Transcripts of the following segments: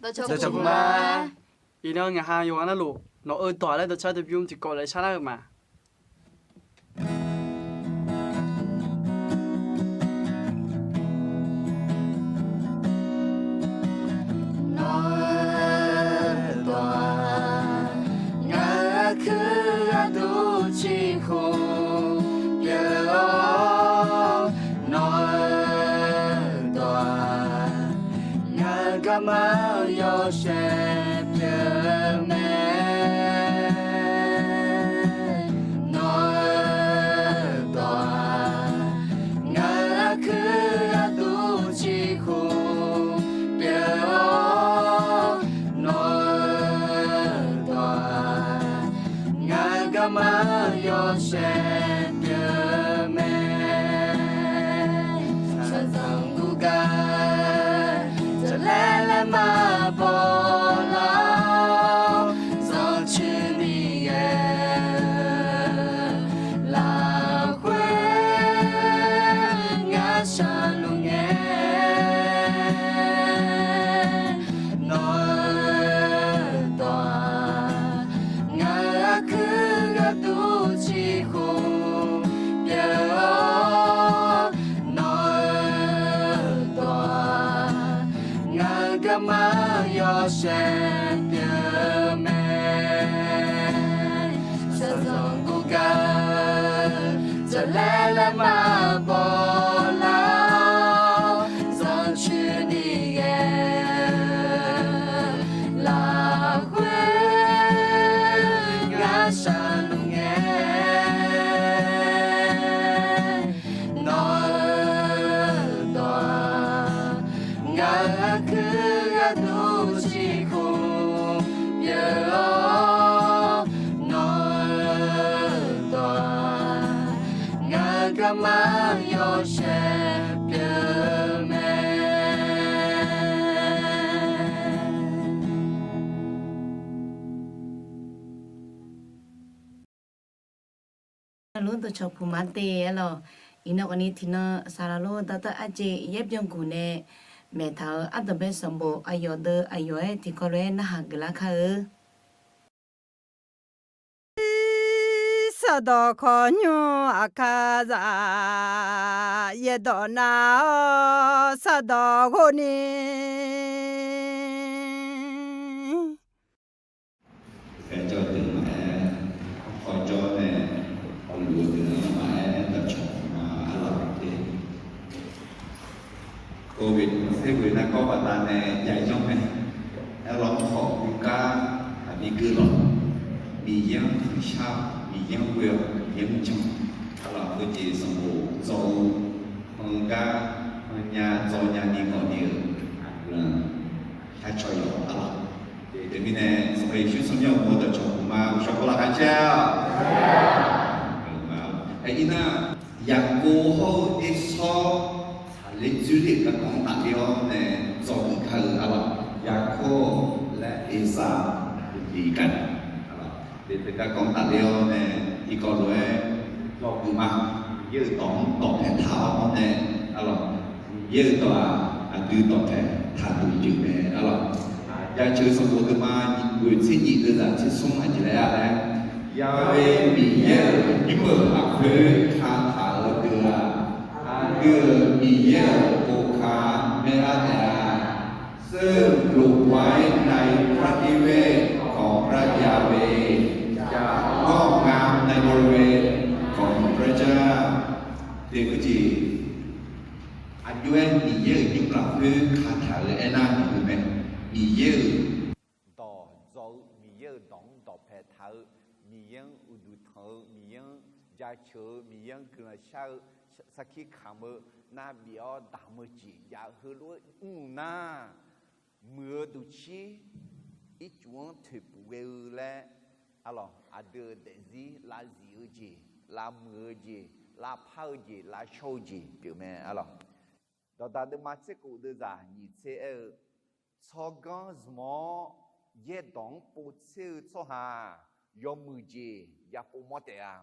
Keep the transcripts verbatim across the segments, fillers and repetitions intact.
Dawqcawq puq ma. Iqnan ngaq ha yawqghaq navluf nawq-eu dawq laer dawqcar dawqbymr tiqkawv laer sharlar-eu ma. Nawq-eu dawq-aq, ngaq-euq aqkuir gharduq ciqkhmq pyeuf-awr, nawq-eu dawq-aq, ngaq-euq garma-anr yawshaef pyeuf-eu mae. Nawq-eu dawq-aq, ngaq-euq aqkuir gharduq ciqkhmq pyeuf-awr, nawq-eu dawq-aq, ngaq-euq garma-anr yawshaef pyeuf-eu mae. Shaqzanq guvgar jaqlaer laer maqbaw lar-awr, zanrcuir ni ghae-eu lafkhoer ngar shaqluf ngae. Nawq-eu dawq-aq, ngaq-euq aqkuir gharduq ciqkhmq pyeuf-awr, nawq-eu dawq-aq, ngaq-euq garma-anr yawshaef pyeuf-eu mae. Shaqzanq guvgar jaqlaer laer maqbaw lar-awr, zanrcuir ni ghae-eu lafkhoer ngar shaqluf ngae. Nawq-eu dawq-aq, ngaq-euq aqkuir gharduq ciqkhmq pyeuf-awr, nawq-eu dawq-aq, ngaq-euq garma-anr yawshaef pyeuf-eu mae. Lor dawqcawq puq ma te-aer lawq. Iqnan khawfni tiqnan saqlaq lor dawqtawv arjeq yaer byanguq nae maeqtaq-euq ardanqbae sanqbof aqyawf deuq aqyawf-aer tiqkawv lof-aer narhaq geuflar kar-eu. Sardawq khawqnymr aqkar zaq yaerdawq nar-awr sardawq ghov ni. Aerjawr deuq maqaer, khawf jawr nae hawluf-eu deuq-anr maqaer, dawqcawq ma arlawq te. Covid tser ghoe nargawr baqdanae yayawr mae. Aerlawq khawf guvgar aqbi geur lawq. Miqyaer-anr tanqshar, Miqyaer-anr ghoe-awq, Miqyaer-anr jan. Arlawq heujeq sanqbof dzaw-eu hangar hannya dzaw nyani mawf ni-euq aqguiqlanq sharcaw yawq arlawq. Teumirnae Sanqpaq Yeqsur tsawrmyanr uqmov dawqcawq puq ma uqshawq kawv laqkhaq caer-awq. Aernar, Yaqkov hawr-eu Ersawr tsaqler dzoerler-euq garkawv-anr tafler-awr nae dzaw-euq kar-eu arlawq. Yaqkov laer Ersawr jeq gaq-a. Teugar garkawv-anr tafler-awr nae tiqkawv lof-aer dawq geuf ma. Miqyaer-euq dawq-anr dawqpae taq-awr nae arlawq. Miqyaer-euq dawq-aq aqdui dawqpae taqdui jeq mae arlawq. Jaceuq sanqbof deuq ma, nyiq ghoeq tser nyiq deuq zaq tser smr aqjeq laer-a laer, Yahweh Miqyaer-euq nymr-euq lafkhoer kataq-eu deuq-aq, aqdui-euq Miqyaer-euq boka maerlar taef-a. Seur loqwaer nae พระเยโฮวาห์ ของพระยาเวห์ จะงอกงามในบริเวณของพระเจ้า Deuq-eu jeq, aqjox-aer Miqyaer-euq nymr lafkhoer kataq-eu aernar, Miqyaer-euq dawq dzaw-eu, Miqyaer-euq dawq-anr dawqpae taq-eu, Miqyaer-anr uqduq tanq-eu, Miqyaer-anr jaceuq-eu, Miqyaer-anr guiqlanq shar-eu, sarkir kamq-eu, nar bif-awr damq-eu jeq jav-eu heulof-aer mrluf nar, muiq-eu duqcir ircuf-anr toeqpuf ghae-eu laer, arlawq aqdui-euq daefzir lavzif-eu jeq, lavmuiq-eu jeq, lavpar-eu jeq, lavshawr-eu jeq pyeufmae arlawq. Dawqdaq deuvma tser khof deuvzaq nyiq tser aer-eu, tsawrganr zmq-awr yaerdawq-anr povtser-eu tsawrhaq yawmuiq jeq yapov mawr taef-a.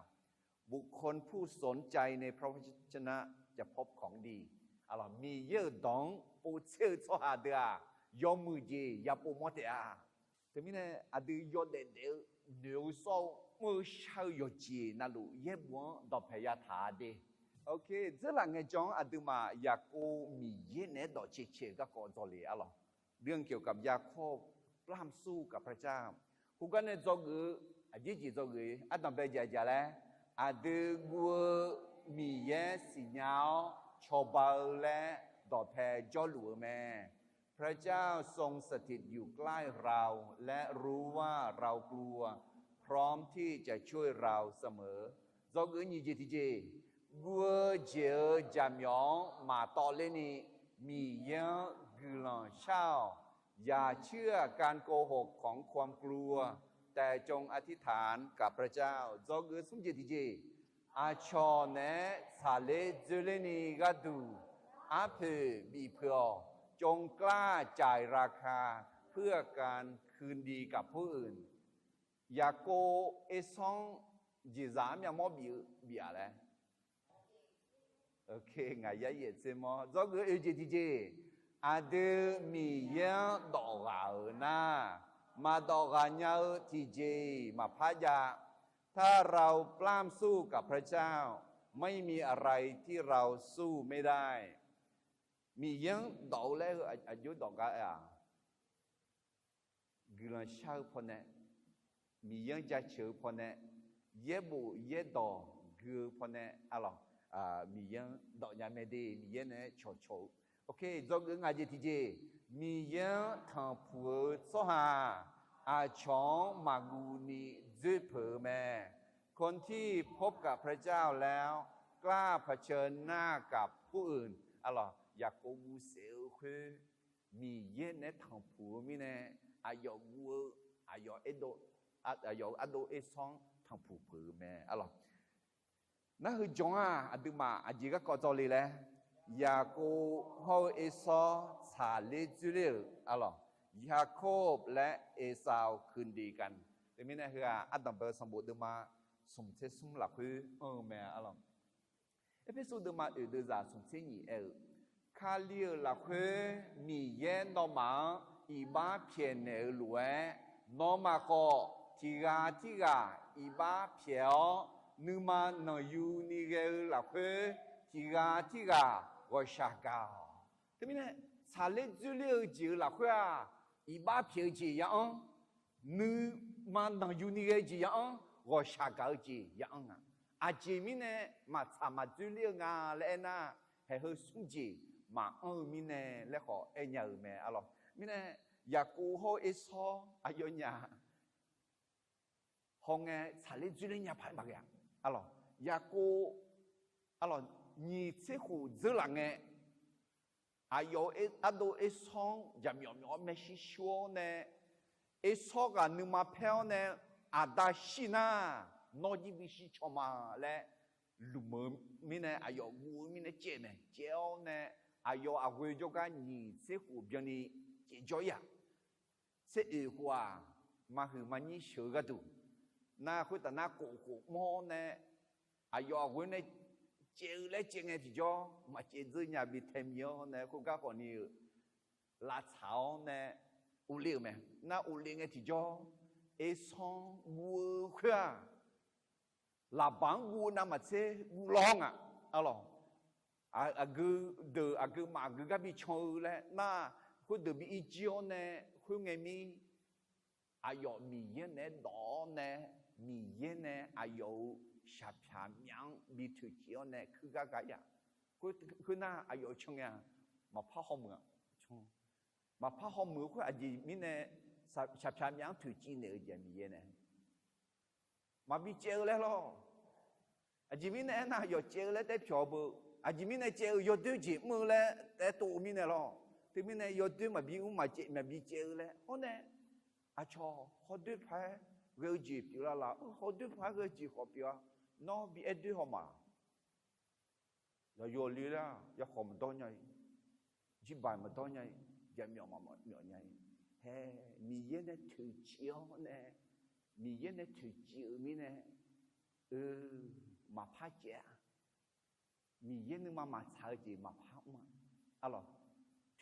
บุคคลผู้สนใจในพระวจนะจะพบของดี Arlawq Miqyaer-euq dawq-anr povtser-eu tsawrhaq deuq-aq, yawmuiq jeq yapov mawr taef-a. Teumirnae aqdui yawdaef daef-eu noeq-eu sawr-eu mr-eu shar-eu yawqjeq navluf yaerbof-anr dawqpae yataq-a de. Dzeurlaf ngaejawr-anr aqduimaf Yaqkov Miqyaer naeq-aer dawq caecae-euq garkawv dzawle arlawq. เรื่องเกี่ยวกับยาโคบ พร่ำสู้กับพระเจ้า Khoergar nae dzawgeuf-eu aqjeq jeq dzawgeuf-eu ardanq bae jaqjaq laer, aqdui guv-eu Miqyaer siqnya-awr cawba-eu laer dawqpae jawrluf-eu mae. พระเจ้าทรงสถิตอยู่ใกล้เรา และรู้ว่าเรากลัว พร้อมที่จะช่วยเราเสมอ Dzawgeuf-eu nyiq jeq tiqjeq, guv-eu jeq-euq jaqmyawf-anr maqtawv ler ni, Miqyaer-anr guiqlanq shar-awq. อย่าเชื่อการโกหกของความกลัว แต่จงอธิษฐานกับพระเจ้า Dzawgeuf smr jeq tiqjeq, aqcawq naeq-aer tsaqler dzoerler ni gharduq arpoeq bif peuq-awq. จงกล้าจ่ายราคาเพื่อการคืนดีกับผู้อื่น Yaqkov Ersanr-anr jeqzaq armyav mawr bif-eu bif-aq laer. Ngaq yar yaef tser mawr dzawgeuf oe jeq tiqjeq, aqdui Miqyaer-anr dawf ghaq-euq nar, maqdawf ghaq nya-eu tiqjeq-iq maqpar jav. ถ้าเราปล้ำสู้กับพระเจ้า ไม่มีอะไรที่เราสู้ไม่ได้ Miqyaer-anr dawf-eu laer-eu aqjox dawq gar-a. Guiqlanq shar-eu pawnae, Miqyaer-anr jaceuq-eu pawnae, yaerbof yaerdawq gui-eu pawnae arlawq, Miqyaer-anr dawf nya mae de, Miqyaer naeq-aer cawqcawq-eu. Dzawgeuf ngaq jeq tiqjeq, Miqyaer-anr tanqpuq-eu tsawrhaq aqcawq-anr maqguv ni dzoer peuq-eu mae. คนที่พบกับพระเจ้าแล้ว กล้าเผชิญหน้ากับผู้อื่น arlawq, Yaqkov guv saef-eu khoer, Miqyaer naeq-aer tanqpuq-eu mirnae, aqyawf guv-eu, aqyawf ardov, aqyawf-euq ardov Ersanr-anr tanqpuq peuq-eu mae arlawq. Nar heu jawr-aq, aqduimaf aqjeq garkawv dzawle laer, Yaqkov hawr-eu Ersanr tsaqler dzoerler-euq arlawq, ยาโคบและเอซาวคืนดีกัน Teumirnae heu-aq, ardanq bae-eu sanqbof deuvma smq tser smr lafkhoer anr-eu mae arlawq. Erpersu deuvma oeq deuvzaq smq tser nyiq aer-eu, Kali-euq lafkhoer Miqyaer nawmaf-anr iqbax pyaeqnaeq-eu lof-aer, nawmaf khawf tiq ghaq tirghaq iqbax pyaeq-awr, nuima nanqyu ni ghae-eu lafkhoer tiq ghaq tirghaq ghawqshaq gaq-awq. Teumirnae, tsaqler dzoerler-eu jeq-euq lafkhoer-aq, iqbax pyaeq-eu jeq ya-anr, nuima nanqyu ni ghae-eu jeq ya-anr, ghawqshaq gaq-eu jeq ya-anr nga. Aqjeq mirnae maqtsaq maqdzoerler-eu nga laer aernar, haeq heu smr jeq maqanr-eu mirnae laer khawf aer nya-euq mae arlawq. Mirnae, Yaqkov hawr-eu Ersanr aqyawfnyaf hawngae tsaqler dzoerler nya paq-aer maqghae-a. Arlawq, Yaqkov, arlawq, nyiq tser khof dzeurlaf ngae, aqyawf-euq ardov Ersanr-anr jaqmyawf myawf-awr maershuir shur-awr nae, Ersanr ghaq nuima paer-awr nae, aqda shir nar, nawr jir bishir caw ma laer lmq-eu mirnae, aqyawf guv-eu mirnae caev mae. Caev-awr nae, aqyawf aqghoe jawrgar nyiq tser khof byanni caev jawr-ir-aq, tser oeq khof-aq, maqhuiq maqnyir sheuq-eu gharduq, nar khoertaf nar kof khof mawr-awr nae, aqyawf aqghoe nae caev-eu laer caev ngae tiqjawr, maqcaev dzeur nya bi tae mi-awr nae khoergar khawf ni-eu lavtsaq-awr nae urler-euq mae. Nar urler ngae tiqjawr, Ersanr guv-eu khoer-aq, laqbaq-anr guv-eu navmaqtser guv lawr nga. Arlawq, aqgeu deuq aqgeu maf aqgeu gar bi can-eu laer nar, khoerdeuq bi irjir-awr nae, khoerngae mir, aqyawf Miqyaer naeq-aer dawf-awr nae, Miqyaer nae aqyawf-euq shaqpyaq myaf-anr bi toeqciv-awr nae kuirgar gar-ir-aq, khoernar aqyawf can ngae-aq, maqpar hawmuiq-a. Maqpar hawmuiq-eu khoer aqjeq mirnae, shaqpyaq myaf-anr toeqciv naeq-eu jeq Miqyaer nae maqbi caev-eu laer lawr. Aqjeq mirnae aernar, aqyawf caev-eu laer taef pyawq-eu beu. Aqjeq mirnae caev-eu yawdoer jeq mr-eu laer taef tov-eu mirnae lawr. Teumirnae yawdoer maqbi mr maqcaev maqbi caev-eu laer. Hawr nae, aqcawq hawdoer paq-aer ghae-eu jeq pyeuf lar laf. Hawdoer paq-aer ghae-eu jeq khawf pyeuf-a. Nawr bi aer doer haw ma. Yawqyawq le lar, yawkhawf maqdawr nya-ir, jirbaq maqdawr nya-ir, jaqmyawf maqmyawf nya-ir. Hae, Miqyaer nae toeqciv-awr nae, Miqyaer nae toeqciv-eu mirnae, eu, maqpar caev-a. Miqyaer nuima maqtsaq-eu jeq maqpar mr-a. Arlawq,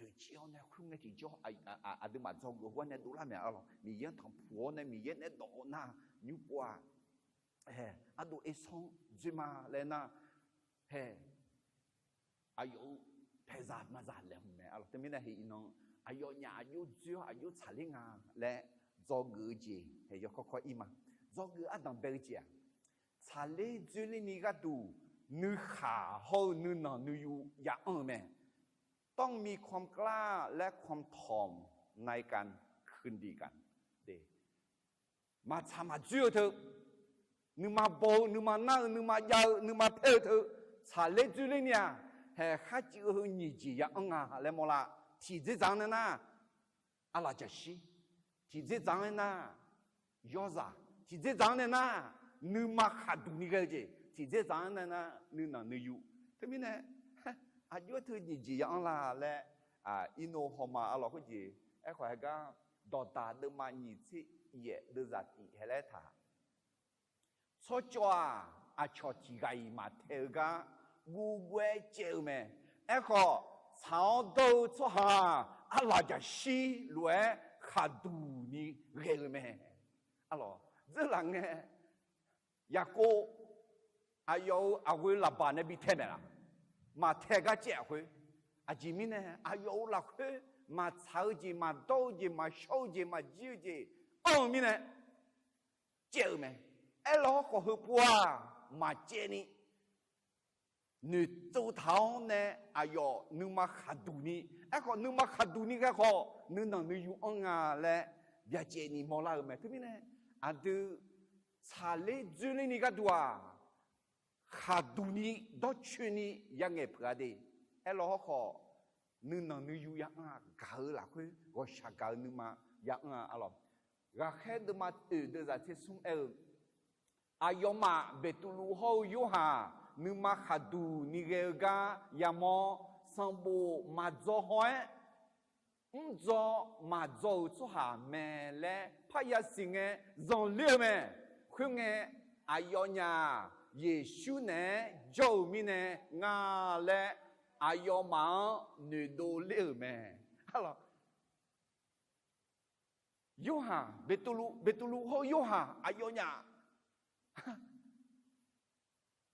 toeqciv-awr nae khoerngae tiqjawr aqduimaf dzawgeuf-eu gar nae dovlar mae arlawq. Miqyaer-anr tanqpuq-awr nae Miqyaer nae dawq-awr nar, nymr pov-aq, ardov ersanr dzoer ma laer nar, hae, aqyawf-euq paeqzaq maqzaq laeqhmq mae arlawq. Teumirnae heu iqnan aqyawfnyaf aqjox dzoer-awr aqjox tsaqler nga laer dzawgeuf-eu jeq hae yawkawr kawr ir ma. Dzawgeuf ardanq bae-eu jeq-aq, tsaqler dzoerler ni gharduq nuikhaq hawr-eu nuinanq nuiyu ya anr-eu mae. ต้องมีความกล้าและความถ่อมในการคืนดีกัน Maqtsaq maqdzoer-eu teu, nuima baw-eu, nuima nar-eu, nuima jav-eu, nuima paer-eu teu, tsaqler dzoerler ni-aq, haeq kharcuiv-eu heu nyiq jeq ya anr nga laer mawrlar. Tiqdzerdzaq-anr nae nar, arlaqjaqshir. Tiqdzerdzaq-anr nae nar, yawrzaq. Tiqdzerdzaq-anr nae nar, nuima khaqduq ni ghae-eu jeq. Tiqdzerdzaq-anr nae nar, nuinanq nuiyu. Teumirnae, aqjox-aer teu nyiq jeq ya anr la laer, irnov hawma arlawq khoerjeq. Aerkhawf haegar, dawqdaq deuvma nyiq tser yaef deuvzaq tif hae laer taq Tsawrcawv-aq, aqcawq tiq ghaq-iq maqtaeq-eu gar guvguv-aer caev-eu mae. Aerkhawf, tsaq-awr dawr-eu tsawrhaq-aq, arlaqjaqshir lof-aer khaqduq ni ghae-eu mae. Arlawq, dzeurlaf ngae, Yaqkov aqyawf-euq aqghoe Laqbaq nae bi tae maeq laf? Maqtae gar caev-aq khoer. Aqjeq mirnae, aqyawf-euq lafkhoer maqtsaq-eu jeq, maqdawr-eu jeq, maqshawr-eu jeq, maqjir-eu jeq anr-eu mirnae caev-eu mae. Aerlawr hawrkhawf heupov-aq, maqcaev ni noeqtsov taq-awr nae aqyawf nuima khaqduq ni, aerkhawf nuima khaqduq ni ghae khawf nuinanq nuiyu anr nga laer byacaevni mawrlar-eu mae. Teumirnae, aqdui tsaqler dzoerler ni gharduq-aq, khaqduq ni dawrcoeni yangaeq peuq-a de. Aerlawr hawrkhawf, nuinanq nuiyu ya anr-a, gaq-eu lafkhoer ghawqshaq gaq-eu nuima ya anr-a arlawq. Ghaqkhaer deuvma oeq deuvzaq tser smr aer-eu, aqyawfmaf Beqtuvluv hawr-eu Yorhaq nuima khaqduq ni ghae-eu gar yamawr, sanqbof maqdzaw haw-aer mrdzaw maqdzaw-euq tsawrhaq mae laer parya siq ngae zanqler-eu mae. Khoerngae, aqyawfnyaf Yeqsur naeq-aer jawr-eu mirnae nga laer aqyawfmaf-anr noeqdov ler-euq mae. Arlawq, Yorhaq, Beqtuvluv, Beqtuvluv hawr-eu Yorhaq aqyawfnyaf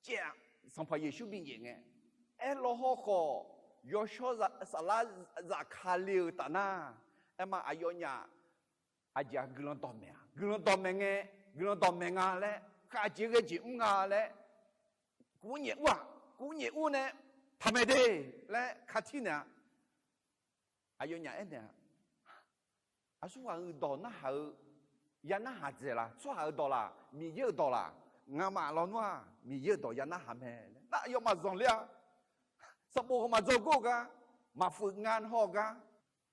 caev-aq, Sanqpaq Yeqsur binyaef ngae, aerlawr hawrkhawf yawshawr saflar zafkale-euq taf nar, aerma aqyawfnyaf aqjeq-aq guiqlanq dawq maeq-a, guiqlanq dawq maeq ngae, guiqlanq dawq maeq nga laer, khav aqjeq ghae jeq mr nga laer, kuv nyaef ur-aq, kuv nyaef ur nae taqmaeq de laer katir naeq-a. Aqyawfnyaf aernaeq-a, aqsurghaq-euq dawq narhaq-eu ya narhaq dzaeq laf? Tsawrhaq-euq dawq laf? Miqyaer-euq dawq laf? Ngamaf lawnmr-aq Miqyaer-euq dawq ya narhaq mae laer nar, aqyawfmaf zanqler-a. Sanqbof heu maqdzaw gor-eu gar, maqfuiq nga haw-eu gar,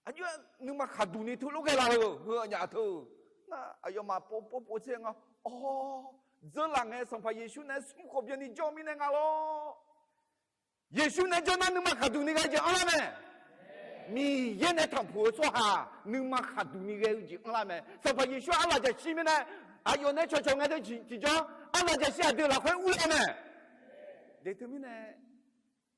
aqjox-aer nuima khaqduq ni teulof ghae laf-euq heu aqnyaf teu-eu nar, aqyawfmaf pov pov pov tser nga, awr, dzeurlaf ngae Sanqpaq Yeqsur nae smr khawf byanni jawr-eu mirnae nga lawr. Yeqsur nae jawr nar nuima khaqduq ni ghae-eu jeq anrlar mae. Miqyaer nae tanqpuq-eu tsawrhaq nuima khaqduq ni ghae-eu jeq anrlar mae. Sanqpaq Yeqsur arlaqjaqshir mirnae, aqyawf nae cawqcawq ngae deuq tiqjawr arlaqjaqshir aqdui lafkhoer urler-eu mae. Deq teumirnae,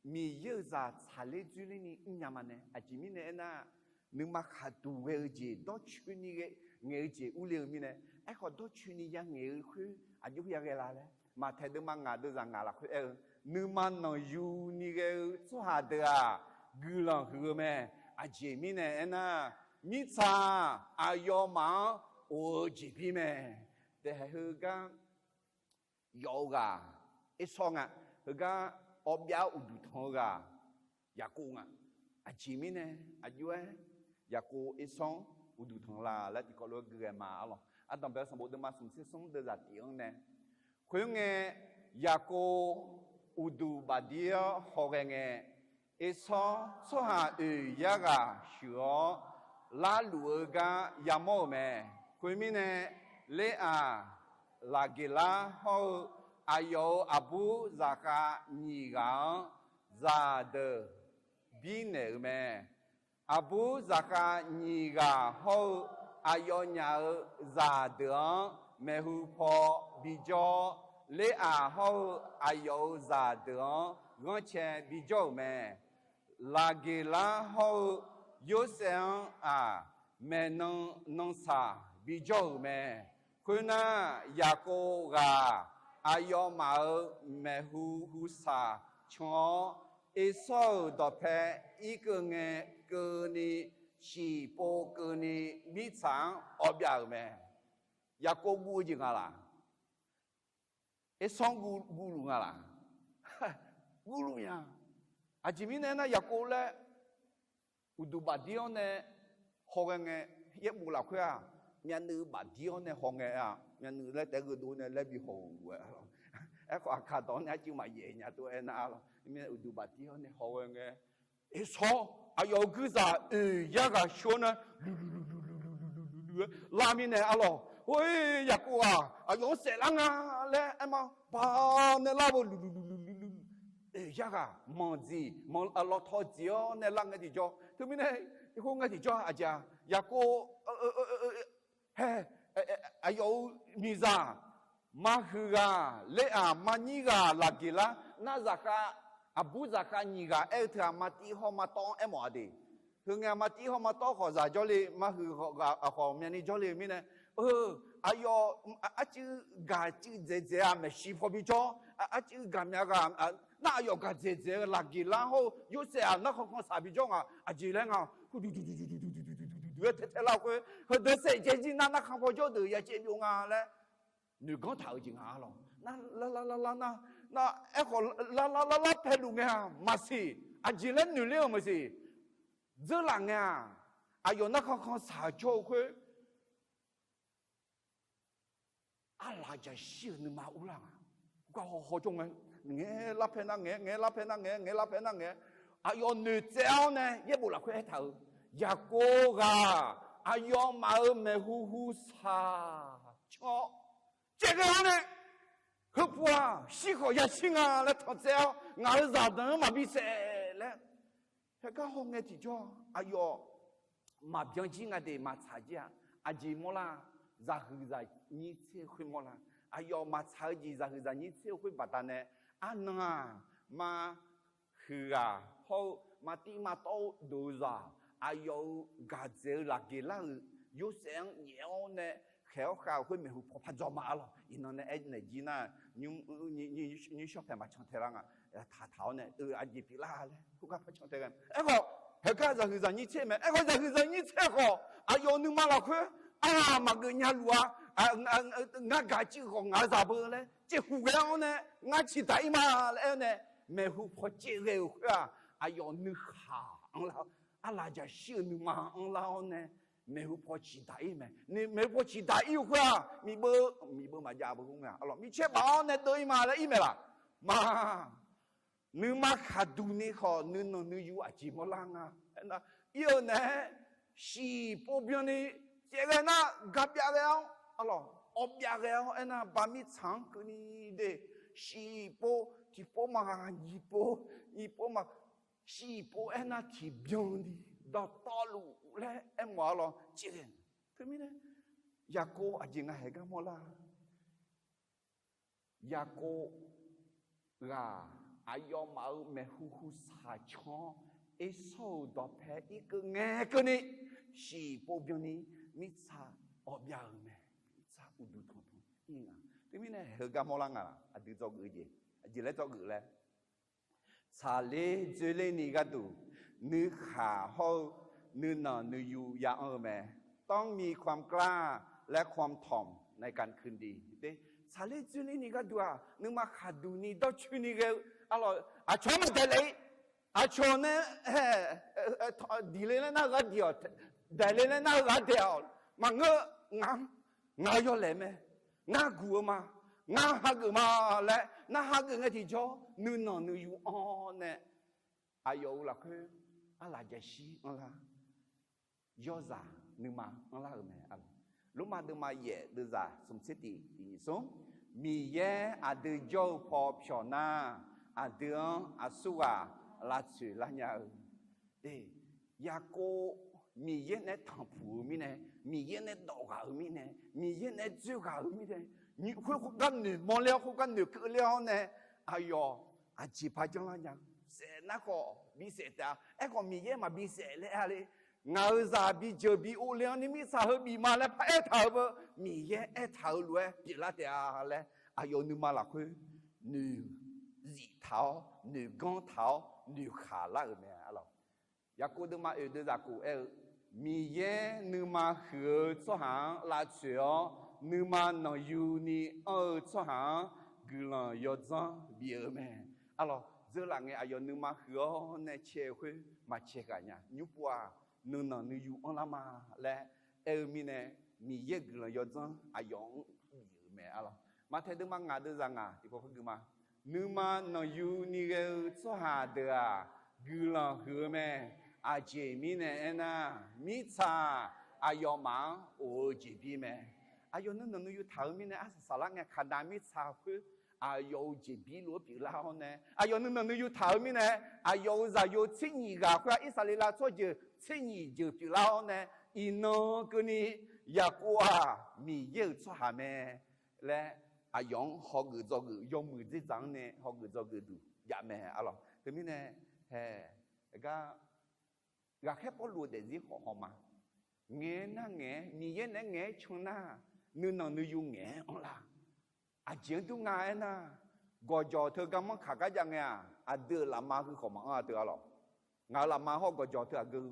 Miqyaer-euq zaq tsaqler dzoerler ni mrnya ma nae, aqjeq mirnae aernar, nuima khaqduq ghae-eu jeq dawrcoeni ghae ngaeq-eu jeq urler-eu mirnae, aerkhawf dawrcoeni ya ngaeq-eu khoer aqjox ya ghae la laer, Maqtaeq deuvma ngaq deuvzaq ngaq lafkhoer aer-eu, nuima nanqyu ni ghae-eu tsawrhaq deuq-aq, guiqlanq huiq-eu mae. Aqjeq mirnae aernar, mirtsaq aqyawfmaf-anr of-eu jeqbir mae. Daefhaeq heugar yawf-eu ghaq Ersawr nga. Heugar awbyav uqduq tanq-eu ghaq Yaqkov nga. Aqjeq mirnae aqjox-aer Yaqkov Ersawr-anr uqduq tanq la laer tiqkawv lof-aer gui ghae ma arlawq. Ardanqbae-eu sanqbof deuvma smq tser smr deuvzaq tif-anr nae, khoerngae, Yaqkov uqduq bafdir-awr hawghae ngae, Ersawr tsawrhaq oeq yar ghaq shuif-awr, larluf-eu gar yamawr-euq mae. Khoermirnae, Leraq, Laqgeqlar hawr-eu aqyawf-euq aqbur zaqkhav nyiq ghaq-anr zaqdeuq birnaeq-euq mae. Aqbur zaqkhav nyiq ghaq hawr-eu aqyawfnyaf-euq zaqdeuq-anr maeqhu paw bijawr-awr, Leraq hawr-eu aqyawf-euq zaqdeuq-anr ghanrcae bijawr-euq mae. Laqgeqlar hawr-eu Yorsaev-anr-aq, maeqnan nan saq bijawr-euq mae. Khoernar, Yaqkov ghaq aqyawfmaf-euq maeqhu hu saq can-awr, Ersawr-euq dawqpae irkeuv ngae keuvni, shiqpov keuvni, mirtsaq-anr awv byav-euq mae. Yaqkov guv-eu jeq nga laq? Ersawr-anr guv, guvluf nga laq? Guvluf nya. Aqjeq mirnae aernar, Yaqkov laer uqduq bafdir-awr nae hawghae ngae, yaerbof lafkhoer-aq, myavnuiv bafdir-awr nae haw ngae-a, myavnuiv laer taef-aer gheudov nae laer bi haw-euq-aer, aerkhawf aqkaq dawq-anr nae arcuiv maqyaef nya tov-aer nar-a lawq. Mirnae uqduq bafdir-awr nae hawghae ngae, Ersawr aqyawf-euq guirzaq oeq yar ghaq shawr nae luqluq luqluq luqluq luqluq-aer lar mirnae arlawq, Oe, Yaqkov-aq, aqyawf-anr saeflar nga laer aerma ba nae lar-eu luqluq luqluq luqluq, oeq yar ghaq manq dziq manq lawtaw dziq-awr nae lar ngae tiqjawr. Teumirnae, khoerngae tiqjawr aqjeq-a, Yaqkov hae, aqyawf-euq miqzaq, marhuiq ghaq ler-aq, marnyir ghaq laqgeqlar, nar zaqkhav, aqbur zaqkhav nyiq ghaq aer-eu teu-aq, martiv hawr martawv-anr aermawf-a de. Heungae martiv hawr martawv khawf zaq jawrle, marhuiq ghaq khawf myavni jawrle-eu mirnae, aqyawf arcuiv gaq cuiv dzaeqdzaeq-a maeqshi paw bijawr, arcuiv gaqmya ghaq nar aqyawf gaq dzaeqdzaeq-eu laqgeqlar hawr-eu Yorsaev-aq narkhan khansaq bijawr nga. Aqjeq laer nga, duqduq duqduq duqduq-aer tae tae lar-eu khoer, heudeuq saef jaev jir nar narkhan paw jawr deuq ya caev byov nga laer noeqganr taq-eu jeq nga lawq. Nar lar lar lar lar nar, nar aerkhawf lar lar lar lar paeluf ngae-aq maqsiq. Aqjeq laer noeqler-euq maqsiq. Dzeurlaf ngae-aq, aqyawf narkhan khansaq jawr-eu khoer arlaq jaqshir-euq nuima urlar nga. Gar haw haw jawr ngae, ngaeq lar pae nar ngaeq, ngaeq lar pae nar ngaeq, ngaeq lar pae nar ngaeq, aqyawf noeqtsaev-awr nae yaerbof lafkhoer aertaq-euq, Yaqkov ghaq aqyawfmaf-euq maeqhu hu saq can-awr, caevghae-awr nae, Heupuq-aq shir khawf yashir nga laer tanqtsaev-awr, ngaq-euq zaqdanq-anr maqbi saef laer, haegar haw ngae tiqjawr aqyawf maqbyan jir nga de, maqtsaq jir-a. Aqjeq mawrlar, zaqhuiq zaqnyir tser-eu khoer mawrlar. Aqyawf maqtsaq-eu jeq zaqhuiq zaqnyir tser-eu khoer baqdanae, arnan-aq, marhuiq ghaq hawr-eu martiv martawv-eu dovzaq, aqyawf-euq gaq dzaeq-eu laqgeq lar-euq Yorsaev-anr nyaef-awr nae khaeq-awr khav-euq khoer maeqhu paw par dzaw ma-a lawq. Iqnan nae aernaeq jir nar, nymr shawr paeq maqcan tae lar nga. Taqtaq-awr nae, eu, aqjeq pyeuflar laer khoergar par can tae ghae. Aerkhawf, haegar zaqhuiq zaqnyir tser mae. Aerkhawf zaqhuiq zaqnyir tser khawf, aqyawf nuima lafkhoer arlaq maqgeuf nya luf-a, ngar gaq cuiv khawf ngaq-euq zaq beu laer caev huq ghae-awr nae, ngar ciqdaq ir ma laer aer-awr nae, maeqhu paw caev ghae-euq khoer-aq, aqyawf nuikhaq anrlar, arlaq jaqshir-euq nuima anrlar-awr nae, maeqhu paw ciqdaq ir mae. Maeqhu paw ciqdaq ir-eu khoer-aq, miqbeu, miqbeu maqjav beu khoer mae. Aqlawq micaer baf-awr nae deuv ir ma laer ir mae laq? Ma, nuima khaqduq ni khawf nuinanq nuiyu aqjeq mawrlar nga. Aernar, ir-eu naeq-aer shiqpov byanni caev ghae nar, gaq byav ghae-awr, aqlawq awv byav ghae-awr aernar, baqmir tsaq-anr keuvni de, shiqpov, tiqpov ma, nyiqpov, nyiqpov ma, shiqpov aernar tiqbyan ni dawqtawvluf laer aermawf-a lawq. Teumirnae, Yaqkov aqjeq nga haeq gar mawrlar. Yaqkov ghaq aqyawfmaf-euq maeqhu hu saq can-awr, Ersawr-euq dawqpae irkeuv ngae keuvni, shiqpov byanni mirtsaq awv byav-euq mae. Mirtsaq uqduq tanqtanq ir nga. Teumirnae heugar mawrlar nga laq? Aqdui dzawgeuf jeq, aqjeq laer dzawgeuf laer, tsaqler dzoerler ni gharduq, nuikhaq hawr-eu nuinanq nuiyu ya anr-eu mae. ต้องมีความกล้า และความถ่อมในการคืนดี Tsaqler dzoerler ni gharduq-aq, nuima khaqduq ni dawrcoeni ghae-eu, aqcawq-anr maqdaeqlaef-ir. Aqcawq nae diqle laer nar-eu ghaq diq-awq, daeqle laer nar-eu ghaq daeq-awq. Maqngeur, ngaq, ngaq yawlaeq mae. Ngar guq-eu ma. Ngar hageuf ma laer nar hageuf ngae tiqjawr nuinanq nuiyu anr nae, aqyawf-euq lafkhoer arlaq jaqshir anrlar, yawrzaq nuima anrlar-euq mae. Lormav deuvma yaef deuvzaq smq tser tiq tiq nyiq smr, Miqyaer aqdui jawr-eu paw pyawq nar, aqdui-anr aqsurghaq lavtsoeq lar nya-eu. Yaqkov Miqyaer nae tanqpuq-eu mirnae, Miqyaer nae dawq ghaq-euq mirnae, Miqyaer nae dzoer ghaq-euq mirnae, khoer khoergar noeqmawr ler-awr, khoergar noeqkeuv ler-awr nae, aqyawf aqjeq par janrlar nya-eu. Saef nar khawf bisaef taef-a. Aerkhawf Miqyaer maqbi saef laer aer-a le. Ngaq-euq zaq bi jeuq bi ov le-anr ni mirtsaq heu bif ma laer paraer taq-euq beu, Miqyaer aertaq-euq lof-aer pyeuflar taef-a laer, aqyawf-euq nuima lafkhoer noeqzif taq-awr, noeqganr taq-awr, noeqkhaq lar-euq mae. Arlawq, Yaqkov deuvma oeq deuvzaq kof aer-eu, Miqyaer nuima huiq-eu tsawrhaq-anr lavtsoeq-awr, nuima nanqyuni anr-eu tsawrhaq-anr guiqlanq yawdzanr bif-eu mae. Arlawq, dzeurlaf ngae aqyawf nuima huiq-awr nae cae-eu khoer maqcae ghaq nya. Nymrpov-aq, nuinanq nuiyu anrlar ma laer aer-eu mirnae, Miqyaer guiqlanq yawdzanr aqyawf-anr bif-euq mae. Arlawq, Maqtaeq deuvma ngaq deuvzaq ngaq tiqpov khoergui ma. Nuima nanqyuni ghae-eu tsawrhaq deuq-aq, guiqlanq huiq-eu mae. Aqjeq mirnae aernar, mirtsaq aqyawfmaf-anr of-eu jeqbir mae. Aqyawf nuinanq nuiyu taq-eu mirnae arsaq saflar ngae, Kaqnaq mirtsaq khoer aqyawf-euq jeqbir lof-aer pyeuflar-awr nae, aqyawf nuinanq nuiyu taq-eu mirnae, aqyawf-euq zaqyo tser nyiq ghaq khoer-aq, Irsaqleqlav tsawrjeuq tser nyiq jeuq pyeuflar-awr nae, iqnan keuvni Yaqkov-aq Miqyaer-euq tsawrhaq mae laer, aqyawf-anr hawgeuf dzawgeuf, yawmuiq dzerdzaq-anr nae hawgeuf dzawgeuf duq jav mae. Arlawq, teumirnae, hae, gar, ghaqkhaer Pawrluv-euq daefzir khawf hawma. Ngaeq-aer nar ngaeq-aer, Miqyaer naeq-aer ngaeq-aer can nar, nuinanq nuiyu ngaeq-aer anrlar. Aqjeq-anr dur nga aernar, gawqjawq teu garmanr kaq gar jav ngae-aq, aqdui-euq lafma heu khawf maqanr-a teu-a lawq. Ngaq-euq lafma hawr gawqjawq teu aqgeu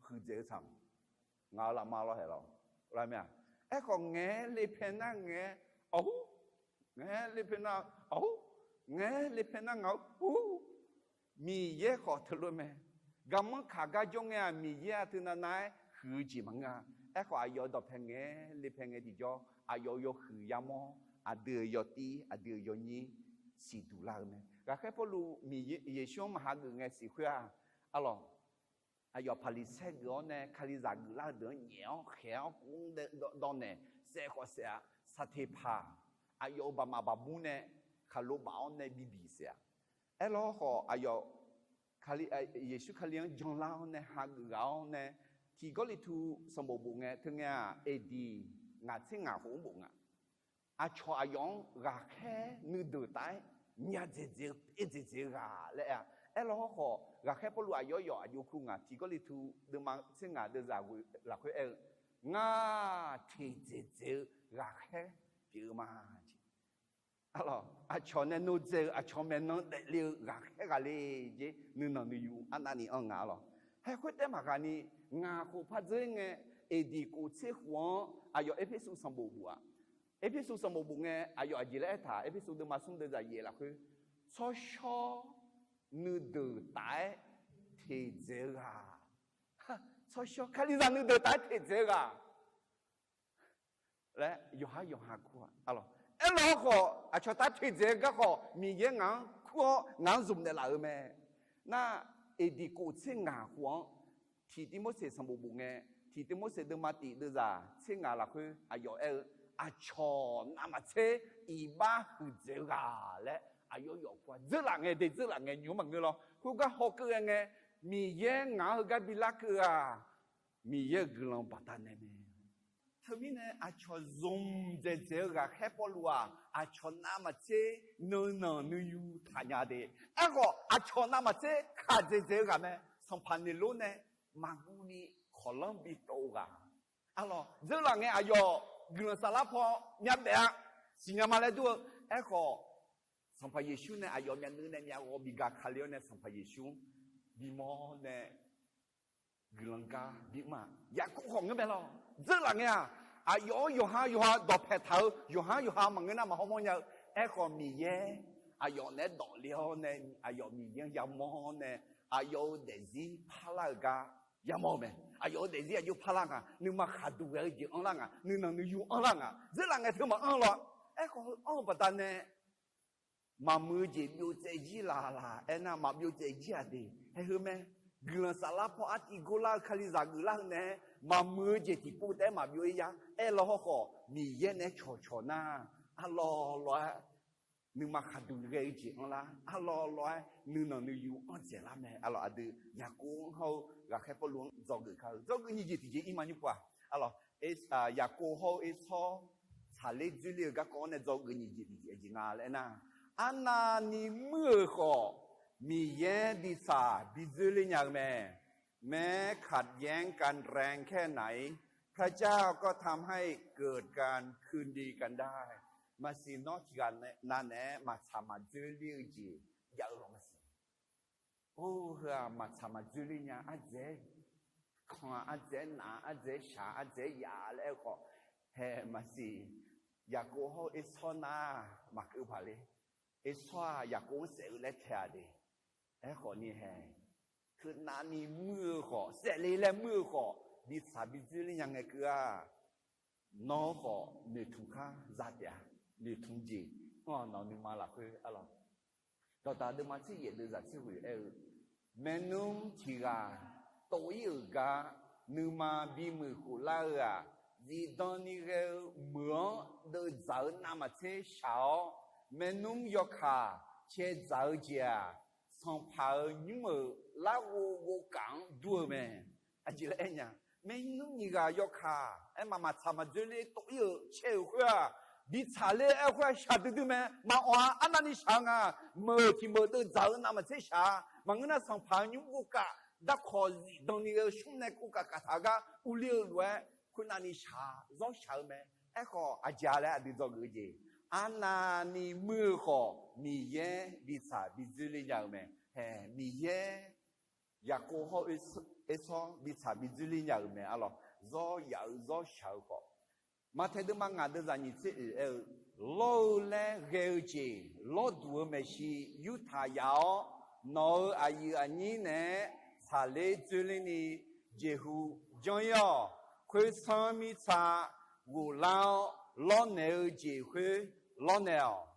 huiqdzaeq-eu tsaq. Ngaq-euq lafma lawr haeq lawr, lar mae-aq. Aerkhawf ngaeq-aer le pae nar ngaeq-aer, awq hur, ngaeq-aer le pae nar, awq hur, ngaeq-aer le pae nar ngaq-euq hur. Miqyaer khawf teulof mae. Garmanr kaq gar jawr ngae-aq, Miqyaer-aq teunav nav-aer huiq-eu jeq maqngeur-a. Aerkhawf aqyawf-euq dawqpae ngaeq-aer le pae ngae tiqjawr, aqyawf-euq yawhuiq yamawr, aqdui-euq yawtiv, aqdui-euq yawnyir siqduq lar-eu mae. Ghaqkhaer Pawrluv Miqyaer, Yeqsur-anr maqhageuf ngae siq khoer-aq, arlawq, aqyawf Paqliqsaer geuf-awr nae Kalizaq geuflar-eu deuq-anr nyaef-awr khaeq-awr kov-anr dawv naeq saef khawf saef-a. Saqteqpaq aqyawf-euq baqmaf baqbur nae khaqlo baf-awr nae bibiq saef-a. Aerlawr khawf aqyawf Yeqsur Kali-anr janlar-awr nae hageuf ghaq-awr nae, tiq Gawrliqtu sanqbof bof ngae teu ngae-aq, aqdiq ngaq tser ngaq khof-anr bof nga. Aqcawq aqyawf-anr ghaqkhaer nuideuq taf-aer myav dzaeqdzaeq-eu, pyaev dzaeqdzaeq-eu ghaq laer aer-a. Aerlawr khawf ghaqkhaer Pawrluv aqyawf yawf aqjox kur ngaq, tiq Gawrliqtu deuvma tser ngaq deuvzaq lafkhoer aer-eu, ngar teq dzaeqdzaeq-eu ghaqkhaer pyeuf-eu ma. Aqcawq nae nodzae-eu aqcawq maeqnan daefle-eu ghaqkhaer ghaq le jeq nuinanq nuiyu arnavni anr nga lawq. Haer khoertaev maqghaq ni, ngaq khof par dzeur ngae, aqdiq kof tser khof-anr aqyawf Erpersu sanqbof bof-aq, Erpersu sanqbof bof ngae aqyawf aqjeq laer aertaq, Erpersu deuvma smr deuvzaq yaef lafkhoer, tsawrshawr nuideuq taf-aer teqdzaeq-eu ghaq, tsawrshawr Kalizaq nuideuq taf-aer teqdzaeq-eu ghaq laer yawqhar yawqha kur-a. Aerlawr khawf aqcawq taf teqdzaeq-eu gar khawf Miqyaer ngaq-anr kur-awr ngaq-anr zmq naeqlaf-euq mae. Nar, aqdiq kof tser ngaq khof-anr tiq Tivmorseq sanqbof bof ngae, tiq Tivmorseq deuvma tif deuvzaq tser ngaq lafkhoer aqyawf aer-eu, aqcawq navmaqtser iqbax huiqdzaeq-eu ghaq laer aqyawf yawf kur-a. Dzeurlaf ngae de, dzeurlaf ngae nymr maqngeur lawr. Khoergar hawkeuv-aer ngae, Miqyaer ngaq-anr heugar bilar keuv-aq, Miqyaer-euq guiqlanq baqdanae mae. Teumirnae aqcawq zmq dzaeqdzaeq-eu ghaqkhaer Pawrluv-aq, aqcawq navmaqtser nuinanq nuiyu taqnya de. Aerkhawf aqcawq navmaqtser khaq dzaeqdzaeq-eu ghaq mae. Sanqpaq Neqlor nae maqguv ni kawqlanr bitov-eu ghaq. Arlawr, dzeurlaf ngae aqyawf guiqlanq saflar paw myavbaef-a siqnya ma laer dur-eu. Aerkhawf Sanqpaq Yeqsur nae aqyawf myavnuiv nae myavghawv bi gaq kale-awr nae Sanqpaq Yeqsur-anr bimawr nae guiqlanq gar bima. Yaqkov khawf ngeur mae lawr. Dzeurlaf ngae-aq, aqyawf-anr yawqha yawqha dawqpae taq-eu, yawqha yawqha maqngeur nar maqhaw mawrnya-eu. Aerkhawf Miqyaer aqyawf naeq-aer dawf le-awr nae aqyawf Miqyaer-anr yamawr nae aqyawf-euq daefzir parlar-eu gar yamawr-eu mae. Aqyawf-euq daefzir aqjox parlar nga, nuima khaqduq ghae-eu jeq anrlar nga, nuinanq nuiyu anrlar nga. Dzeurlaf ngae teu maqanr lawr. Aerkhawf heu anr-eu baqdanae maqmuiq-eu jeq byov tsaev jir laf laf aernar, maqbyov tsaev jir-aq de. Haeheu mae. Guiqlanq saflar paw artiv gorlar-eu Kalizaq geuflar-eu nae, maqmuiq-eu jeq tiqpov taef-aer maqbyov-ir ya. Aerlawr hawrkhawf Miqyaer naeq-aer cawqcawq nar, arlawr lawr-aer nuima khaqduq ghae-eu jeq anrlar, arlawr lawr-aer nuinanq nuiyu anr dzaeqlar mae. Arlawr aqdui Yaqkov-anr hawr-eu ghaqkhaer Pawrluv-anr dzawgeuf kar-eu dzawgeuf nyiq jeq tiqjeq ir ma nymr pov-aq. Arlawr, Yaqkov hawr-eu Ersawr tsaqler dzoerler-eu garkawv-anr nae dzawgeuf nyiq jeq tiqjeq aqjeq nga laer aernar, arnavni muir-euq khawf Miqyaer bitsaq bidzoerler nya-eu mae. แม้ขัดแย้งกันแรงแค่ไหน พระเจ้าก็ทำให้เกิดการคืนดีกันได้ Maqsiq nawr tiqghaq nav naeq-aer maqtsaq maqdzoerler-eu jeq jav-eu lawq maqsiq. Or, heu-aq maqtsaq maqdzoerler nya, ardzaeq-aer kanq-aq, ardzaeq-aer naf-aq, ardzaeq-aer shaq-aq, ardzaeq-aer yaf-aq laer aer-eu khawf, hae maqsiq, Yaqkov hawr-eu Ersawr nar maqkeuv paq le. Ersawr-aq Yaqkov-anr saef-eu laer tae-aq de. Aerkhawf ni hae, teunav ni muir-eu khawf, saef le laer muir-eu khawf, bitsaq bidzoerler nya ngae keuv-aq, nawr khawf noeqtmq kar za taef-a. Noeqtmq jeq-anr nawq nuima lafkhoer arlawq, Dawqdaq deuvma tser yaef deuvzaq tser ghoeq aer-eu, maernmr tiq ghaq tov-ir-euq gar nuima bimuiq khoflar-eu-aq, zifdan ni ghae-eu meuq-anr deuvdzaq-eu navmaqtser shaq-awr, maernmr yawkaq caedzaq-eu jeq-aq, sanqpaq-euq nymr-euq larghov ghovkaf-anr dur-eu mae. Aqjeq laer aer nya, maernmr nyiq ghaq yawkaq aer maqmaqtsaq maqdzoerler tov-ir-euq caer-euq khoer-aq, bitsaq ler-eu aer khoer-aq shaqdui dui mae. Maqawq-a, arnavni shaq-eu nga. Meuq tiq meuq deuvdzaq-eu navmaqtser shaq-a. Maqngeur nar sanqpaq-euq nymr ghovkaf darkawq zifdan ni ghae-eu shmr nae ghovkaf kaf taq-eu gar urler-eu lof-aer khoernavni shaq-a, zawr shaq-eu mae. Aerkhawf aqjeq-a laer aqdui dzawgeuf-eu jeq, arnavni muir-eu khawf Miqyaer bitsaq bidzoerler nya-eu mae. Hae, Miqyaer Yaqkov hawr-eu Ersawr bitsaq bidzoerler nya-euq mae arlawq, zawr yaf-eu zawr shaq-eu khawf. Maqtaeq deuvma ngaq deuvzaq nyiq tser oeq aer-eu, lawr-eu laer ghae-eu jeq lawrduq-eu maeqshi yurtaq yaf-awr, nawq-euq aqyuif aqnyir naeq-aer tsaqler dzoerler ni jeqhu janr-ir-awq. Khoersanr mirtsaq ghoflar-awr lawrnaeq-eu jeq khoer lawrnaeq-awq.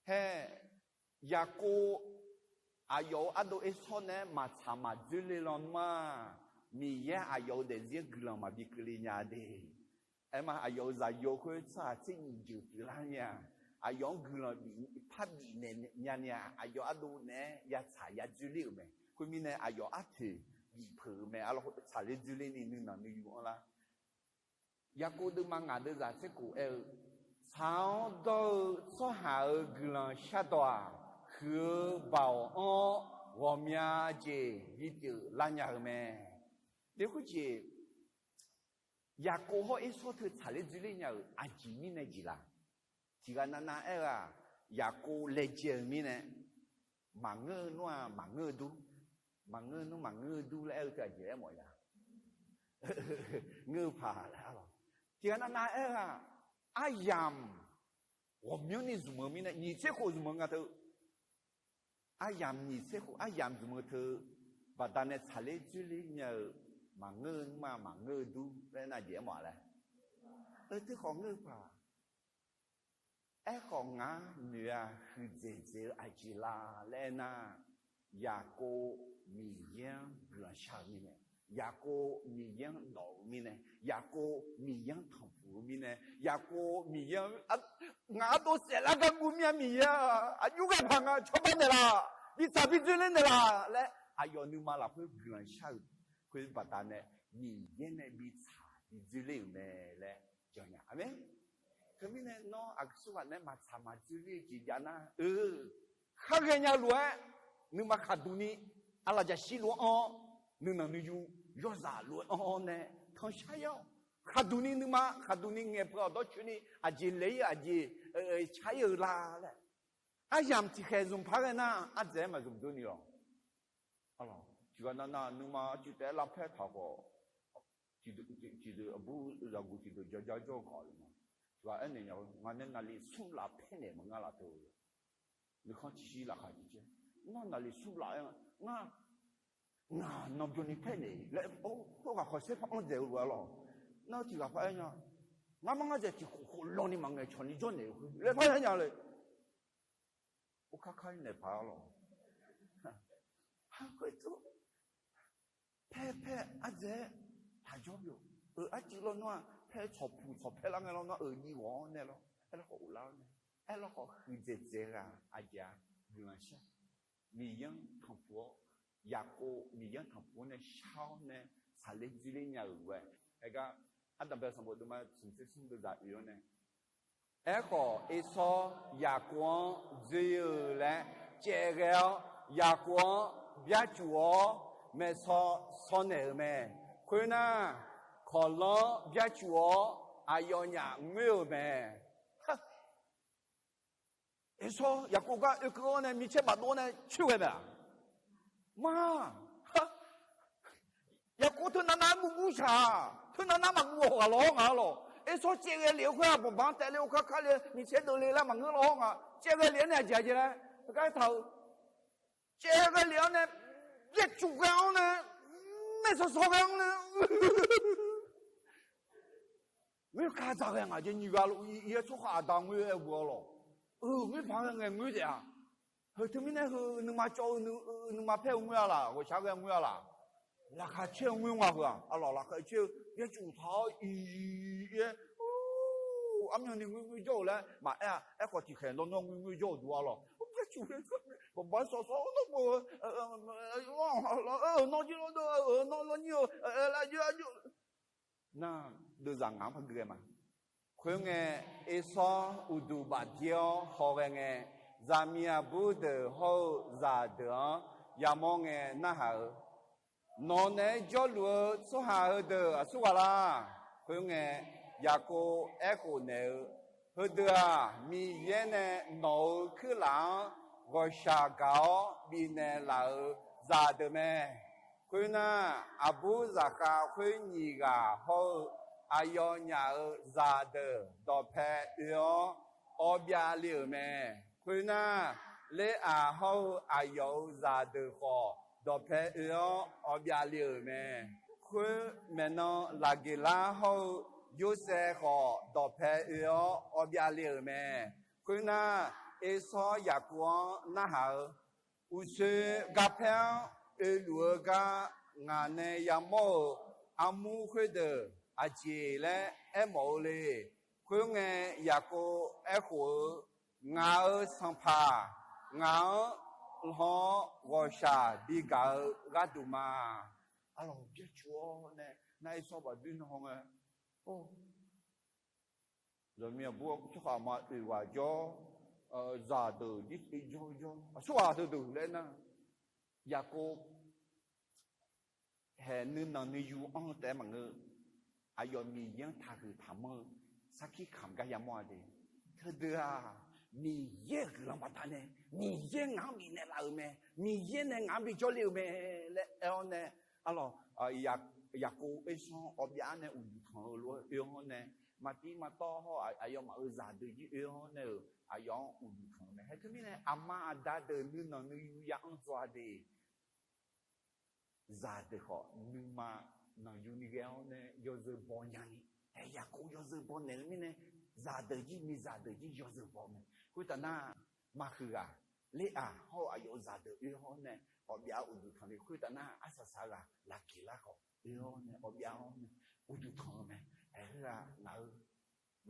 Hae, Yaqkov aqyawf-euq ardov Ersawr naeq-aer maqtsaq maqdzoerler lawnmr-aq, Miqyaer aqyawf-euq daefzir-anr guiqlanq maqbi keuvle nya de. Aerma aqyawf-euq zaqyo khoer tsawrhaq tser nyiq jeuq pyeuflar nya. Aqyawf-anr guiqlanq bif par bifnaeq nya ni-aq, aqyawf ardov naeq-aer yatsaq yadzoerler-euq mae. Khoermirnae aqyawf artoeq bifpeuq-euq mae. Arlawr tsaqler dzoerler ni nuinanq nuiyu anrlar. Yaqkov deuvma ngaq deuvzaq tser khof aer-eu, tsaq-awr dawr-eu tsawrhaq-euq guiqlanq shardawq-aq, huiq-eu baoq anr-awr ghawqmya jeq bipyeuf lar nya-eu mae. Khoerjeq, Yaqkov hawr Ersawr teu tsaqler dzoerler nya-euq aqjeq mirnae jeq laq? Tiqghaq navnav aer-eu-aq, Yaqkov laejae-eu mirnae, maqngeur-eu nmr-aq maqngeur-eu dur, maqngeur-eu nmr maqngeur-eu dur laer aer-eu teu aqjeq aer mawf ya. Ngeur-eu paq laer arlawq. Tiqghaq navnav aer-eu-aq, aryamq ghawqmyanrni zmq-eu mirnae, nyiq tser khof zmq-eu nga teu. Aryamq nyiq tser khof aryamq zmq-eu teu, baqdanae tsaqler dzoerler nya-eu, maqngeur-eu nmr-aq maqngeur-eu dur laer nar jeq aer mawf laer. Teukhawf ngeur-eu paq. Aerkhawf ngar noeq-a huiqdzaeq dzaeq-eu aqjeq la laer aer nar, Yaqkov Miqyaer-anr guiqlanq shar-eu mirnae, Yaqkov Miqyaer-anr dawq-eu mirnae, Yaqkov Miqyaer-anr tanqpuq-eu mirnae, Yaqkov Miqyaer-anr, ngaq ardov saeflar gar guv mir-a Miqyaer-aq, aqjox ghaq paq nga cawba naeqlaf, bitsaq bidzoerler naeqlaf laer aqyawf nuima lafkhoer guiqlanq shar-euq khoer baqdanae Miqyaer nae bitsaq bidzoerler-euq mae laer jannya. Aqmeq. Teumirnae nawr aqsurghaq nae maqtsaq maqdzoerler-eu jeq jav nar-eu, khar ghaenya lof-aer, nuima khaqduq ni, aqlaf jaqshir lof-aer anr-awr, nuinanq nuiyu, yawzaq lof-aer anr-awr nae, tanqshar-ir-awq. Khaqduq ni nuima, khaqduq ni ngaeqpeuq-awq dawrcoeni aqjeq laeq-ir-eu aqjeq, car-ir-eu la laer. Aryamq tiqkhaeq zmq paq ghae nar, ardzaeq-aer maqzmq dur ni-awq. Tiqghaq navnav nuima cuiv taef-aer lavpaer taq khawf, tiqdeuq aqbur zaqguq tiqdeuq jaja jawr-eu khawf le ma. Tiqghaq aernaeq nya-eu, ngaq nae naqli smr laf paer naeq maqngar laf teu-eu. Nuikhanr tiqshir laqkhaq tiqcaer, ngar naqli smr laf-aer ngar, ngaq nanbyan ni paer naeq laer, khoerghaq khawf saer par anr dzaeq-eu lof-aer lawq. Nar tiqghaq par aer nya, ngar mar ngar dzaeq tiqkhof khof law ni maqngaeq cawq ni jawr naeq-eu laer par aer nya le. Or kar kar-ir naeq paq-a lawq. Khoer tsov paer paer ardzaeq-aer taqjawr byov. Euq arcuiv lawnmr-aq paer tsawqpuq tsawqpaer lar ngae lawnmr-aq euq jiv ghawq-anr nae lawr, aerlawkhawf ghoflar-awr nae, aerlawkhawf huiqdzaeq dzaeq ghaq aqjeq-a guiqlanq shar. Miqyaer-anr tanqpuq-awr, Yaqkov Miqyaer-anr tanqpuq-awr nae shar-awr nae tsaqler dzoerler nya-euq lof-aer, aergar, ardanqbae sanqbof deuvma smq tser smr deuvzaq oe-awr nae, aerkhawf Ersawr Yaqkov-anr dzoer-eu laer caevghae-awr, Yaqkov-anr byarcuf-awr, maeqsaw saw naeq-euq mae. Khoernar, kawqlanr byarcuf-awr aqyawfnyaf ngoer-euq mae. Eqsawr Yaqkov gar oekeuv-awr nae micaer bafdov-awr nae coer ghae mae-aq. Ma, Yaqkov teunav nav-aer murgur shaq-aq, teunav nar maqguv-awq ghaq lawr nga lawq. Eqsawr caev ghae lef-eu khoer-aq, banqbanq taef le-eu kakar le, micaer deuvle laer maqngeur lawr nga. Caev ghae lef-awr nae aqjeq aqjeq laer heugar taq-eu, caev ghae lef-awr nae byarcuf ghae-awr nae, maeqsaw saw ghae-awr nae, ngoer ka dzaq ghae ngaq jeq nyiq ghaq lof-ir-aer tsawrhaq aqda ngoer-aer buq-a lawq. Euq, ngoer paq-aer ngae ngoer taef-a. Heu teumirnae heu nuima cawv-eu, nuima paer-eu ngoer-a laq, ghawqshaq ghae-eu ngoer-a laq. Laqkhaq caer-eu ngoer nga heu-aq, aqlawq laqkhaq caer-eu byarcuf taq-awr iq-aer, armyan ni ngoer ngoer jawr-euq laer maqaer-a. Aerkhawf tiqkhaeq nawr nawr ngoer ngoer jawr-euq duq-a lawq. Byarcuf ghae, banqbanq sawf sawf-awr nawr bo-eu, nawr jir lawr dov-eu, nawr lawr nyir-eu, lar jir lar jir nar, deuvzaq ngaq-anr par gui ghae ma. Khoerngae, Ersawr uqduq bafdir-awr hawghae ngae, zaqmiq aqbur deuq hawr-eu zaqdeuq-anr yamawr ngae narhaq-eu, Nawq naeq-aer jawrluf-eu tsawrhaq heudeuq aqsur ghaq lar? Khoerngae, Yaqkov aerkhof naeq-eu, Heudeuq-aq, Miqyaer nae nawq-euq kuirlaf-anr ghawqshaq gaq-awr bifnaeq laf-euq zaqdeuq mae. Khoernar, aqbur zaqkhav khoer nyiq ghaq hawr-eu aqyawfnyaf-euq zaqdeuq dawqpae oe-awr awbyav le-euq mae. Khoernar, Leraq hawr-eu aqyawf-euq zaqdeuq khawf dawqpae oe-awr awbyav le-euq mae. Khoer maeqnan Laqgeqlar hawr-eu Yorsaev khawf dawqpae oe-awr awbyav le-euq mae. Khoernar, Ersawr Yaqkov-anr narhaq-eu, Uqshoe garpaer-anr oeluf-eu gar ngaq nae yamawr-euq armur khoerdeuq aqjeq laer aermawf-eu le? Khoerngae, Yaqkov aerkhof-eu, Ngaq-euq sanqpaq ngaq-anr lan-awr ghawqshaq bigaq-eu gharduq ma. Arlawq, byarcuf-awr nae nar Ersawr bafdir nan hawngae, zaqmiq aqbur tsawrhaq ma oeq ghaq jawr, zaqdeuq jir jawr jawr, aqsur ghaq teudeuq laer nar, Yaqkov haeq nuinanq nuiyu anr-eu taef-aer maqngeur. Aqyawf Miqyaer-anr taqhuiq taqmanr-eu sarkir kamq gar yamawr-a de. Teudeuq-aq, Miqyaer-euq guiqlanq baqdanae, Miqyaer ngaq-anr bifnaeq laf-euq mae, Miqyaer nae ngaq-anr bijawr le-euq mae laer aer-awr nae, arlawq, Yaqkov Ersawr-anr awbyav-awr nae uqduq tanq-eu lof-aer oe-awr nae, maqtiv maqtawv hawr-eu aqyawfmaf-euq zaqdeuq jir oe-awr nae-euq aqyawf-anr uqduq tanq-eu mae. Haer teumirnae, aqma aqda deuq nuinanq nuiyu ya anr dzaw-a de. Zaqdeuq khawf nuima nanqyuni ghae-awr nae yawzeu baw nyani, aer, Yaqkov yawzeu baw naeq-eu mirnae, zaqdeuq jir miqzaq deuq jir yawzeu baw mae. Khoertaf nar, maqhuiq ghaq, Leraq hawr-eu aqyawf-euq zaqdeuq oe-awr nae awbyav-awr uqduq tanq le. Khoertaf nar, arsaq saq ghaq Laqgeqlar khawf oe-awr nae awbyav-awr nae uqduq tanq-eu mae. Aer, khoerghaq ngaq-eu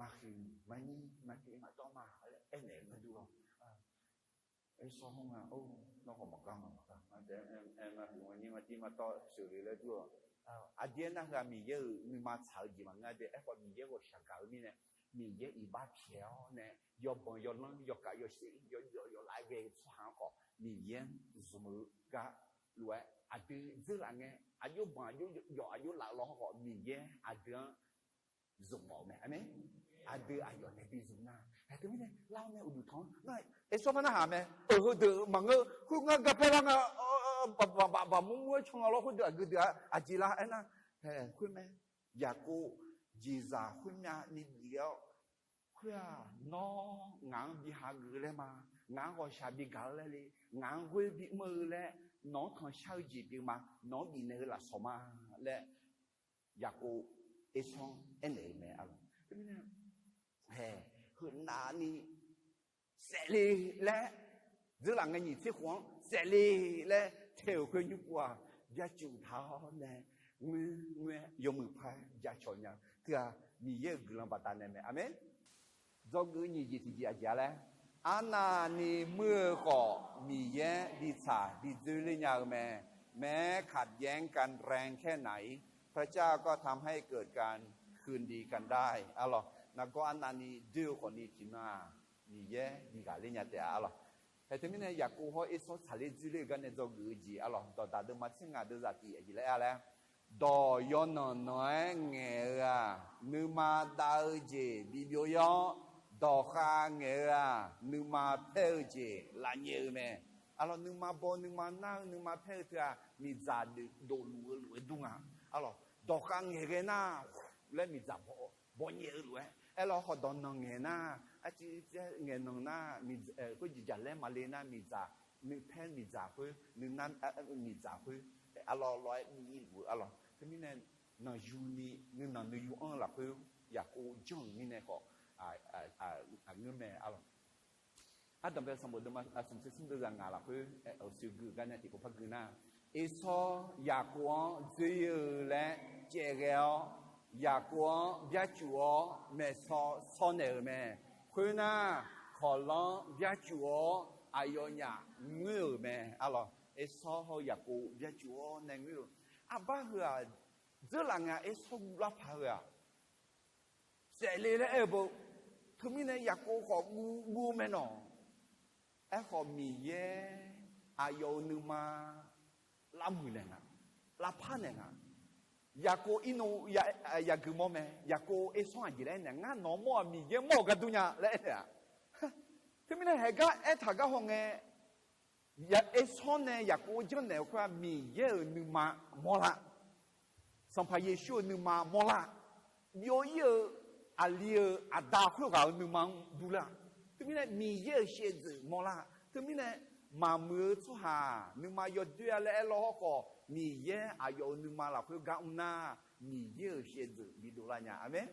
maqhuiq maqnyir maqtiv maqtawv ma laer aernaeq-eu gharduq lawr. Ersawr hawr nga, or, nawr khawf maqgar nga maqgar, maqhuiq maqnyir maqtiv maqtawv sheuqle laer dur-awq. Aqdui aernar, heu-aq Miqyaer-euq nuima tsaq-eu jeq maqngeur de. Aerkhawf Miqyaer ghawqshaq gaq-eu mirnae, Miqyaer iqbax pyaeq-awr nae yawbanq yawlanr yawkav yawshaef yawjawf yawlaf ghae-eu tsawrhaq-anr khawf Miqyaer-anr zmq-eu gar lof-aer, aqdui dzeurlaf ngae aqjox banq aqjox yawf aqjox laf-eu law hawr khawf Miqyaer aqdui-anr zmq mawf-eu mae. Aqmeq. Aqdui aqyawf nae bi zmq nar, haer teumirnae lar-awr nae uqduq tanq-anr nar, Ersawr par narhaq mae. Euq, heudeuq maqngeur, khoerngae garpaer lar nga, baq baq mur mur-aer can nga lawr. Khoerdeuq aqgeu deuq-aq aqjeq lar aernar, haer khoermae, Yaqkov jeqzaq khoermyav ni bif-awr, khoer-aq nawr ngaq-anr bi hageuf laer ma, ngaq-anr ghawqshaq bigaq-eu laer le, ngaq-anr ghoer bimr-eu laer, nawq-anr tanqshar-eu jeq pyeuf ma, nawq-anr bifnaeq-eu lafsawq ma laer, Yaqkov Ersawr-anr aernaeq-eu mae, arlawq. Teumirnae, hae, heunav ni saefle laer, dzeurlaf ngae nyiq tser khof-anr saefle laer tae-euq khoer nymr pov-aq, byacuf taq-awr nae ngoer ngoer-aer yawmuiq par-aer jacawq nya-eu teu-aq, Miqyaer-euq guiqlanq baqdanae mae. Aqmeq. Dzawgeuf nyiq jeq tiqjeq aqjeq-a laer, arnavni muir-eu khawf Miqyaer bi tsaq bi dzoerler nya-eu mae. แม้ขัดแย้งกันแรงแค่ไหน พระเจ้าก็ทำให้เกิดการคืนดีกันได้ arlawq. Nargawr arnavni doer-eu khawfni tiqnan-aq Miqyaer bi ghaqler nya taef-a, arlawq. Hae teumirnae Yaqkov hawr Ersawr tsaqler dzoerler-eu gar nae dzawgeuf-eu jeq arlawq, dawqdaq deuvma tser ngaq deuvzaq tiq aqjeq laer aer-a laer, dawq yawnanq nanq-aer ngaeq-eu-aq, nuima dav-eu jeq bibyov-ir-awr, dawqkhav ngaeq-eu-aq, nuima paer-eu jeq lafnyaef-eu mae. Arlawq, nuima baw nuima nar-eu nuima paer-eu teu-aq, miqdzaq dofluf-eu lof-aer dur nga. Arlawq, dawqkhav ngaeqghae nar laer miqdzaq baw, bawnyaef-eu lof-aer, aerlawq khawf dawqnanq ngaeq nar, arciv ngaeqnanq nar, khoer jeqjaq laer maqle nar, miqdzaq, nuipaer miqdzaq khoer, nuinar miqdzaq khoer, arlawq lawr-aer bi-ir luf-eu arlawq. Teumirnae nanqyuni nuinanq nuiyu anr-eu lafkhoer Yaqkov janr-euq mirnae khawf, aqngeur mae arlawq. Ardanqbae sanqbof deuvma smq tser smr deuvzaq ngaq lafkhoer, aqsoeq gui-eu gar nae tiqpov par gui nar, Ersawr Yaqkov-anr dzoer-eu laer caevghae-awr, Yaqkov-anr byarcuf-awr maeqsaw saw naeq-euq mae. Khoernar, kawqlanr byarcuf-awr aqyawfnyaf ngoer-euq mae. Arlawq, Ersawr hawr-eu Yaqkov byarcuf-awr nae ngoer-eu. Arbar heu-aq, dzeurlaf ngae-a Ersawr guvlar paq-eu-aq, saefle laer aer-eu beu. Teumirnae Yaqkov khawf guv guv-eu mae nawq. Aerkhawf Miqyaer aqyawf-euq nuima lavmuiq naeq nga, lavpar naeq nga. Yaqkov irnov yagui mawr mae. Yaqkov Ersawr aqjeq laer aernaeq ngar nawq-anr mawr-aq Miqyaer mawr-euq gar dur nya laer aernaeq-a. Teumirnae haeq gar aertaq gar hawngae, Ersawr nae Yaqkov-anr janrnaeq-eu khoer-aq Miqyaer-euq nuima mawrlar. Sanqpaq Yeqsur-euq nuima mawrlar. Byov-ir-eu aqli-euq aqda khoerghaq-euq nuima-anr durlar. Teumirnae Miqyaer-euq shaevdzeuf mawrlar. Teumirnae maqmuiq-eu tsawrhaq nuima yawdoer-a laer aerlawr hawrkhawf, Miqyaer aqyawf-euq nuima lafkhoer gar mr nar, Miqyaer-euq shaevdzeuf bidov lar nya. Aqmeq.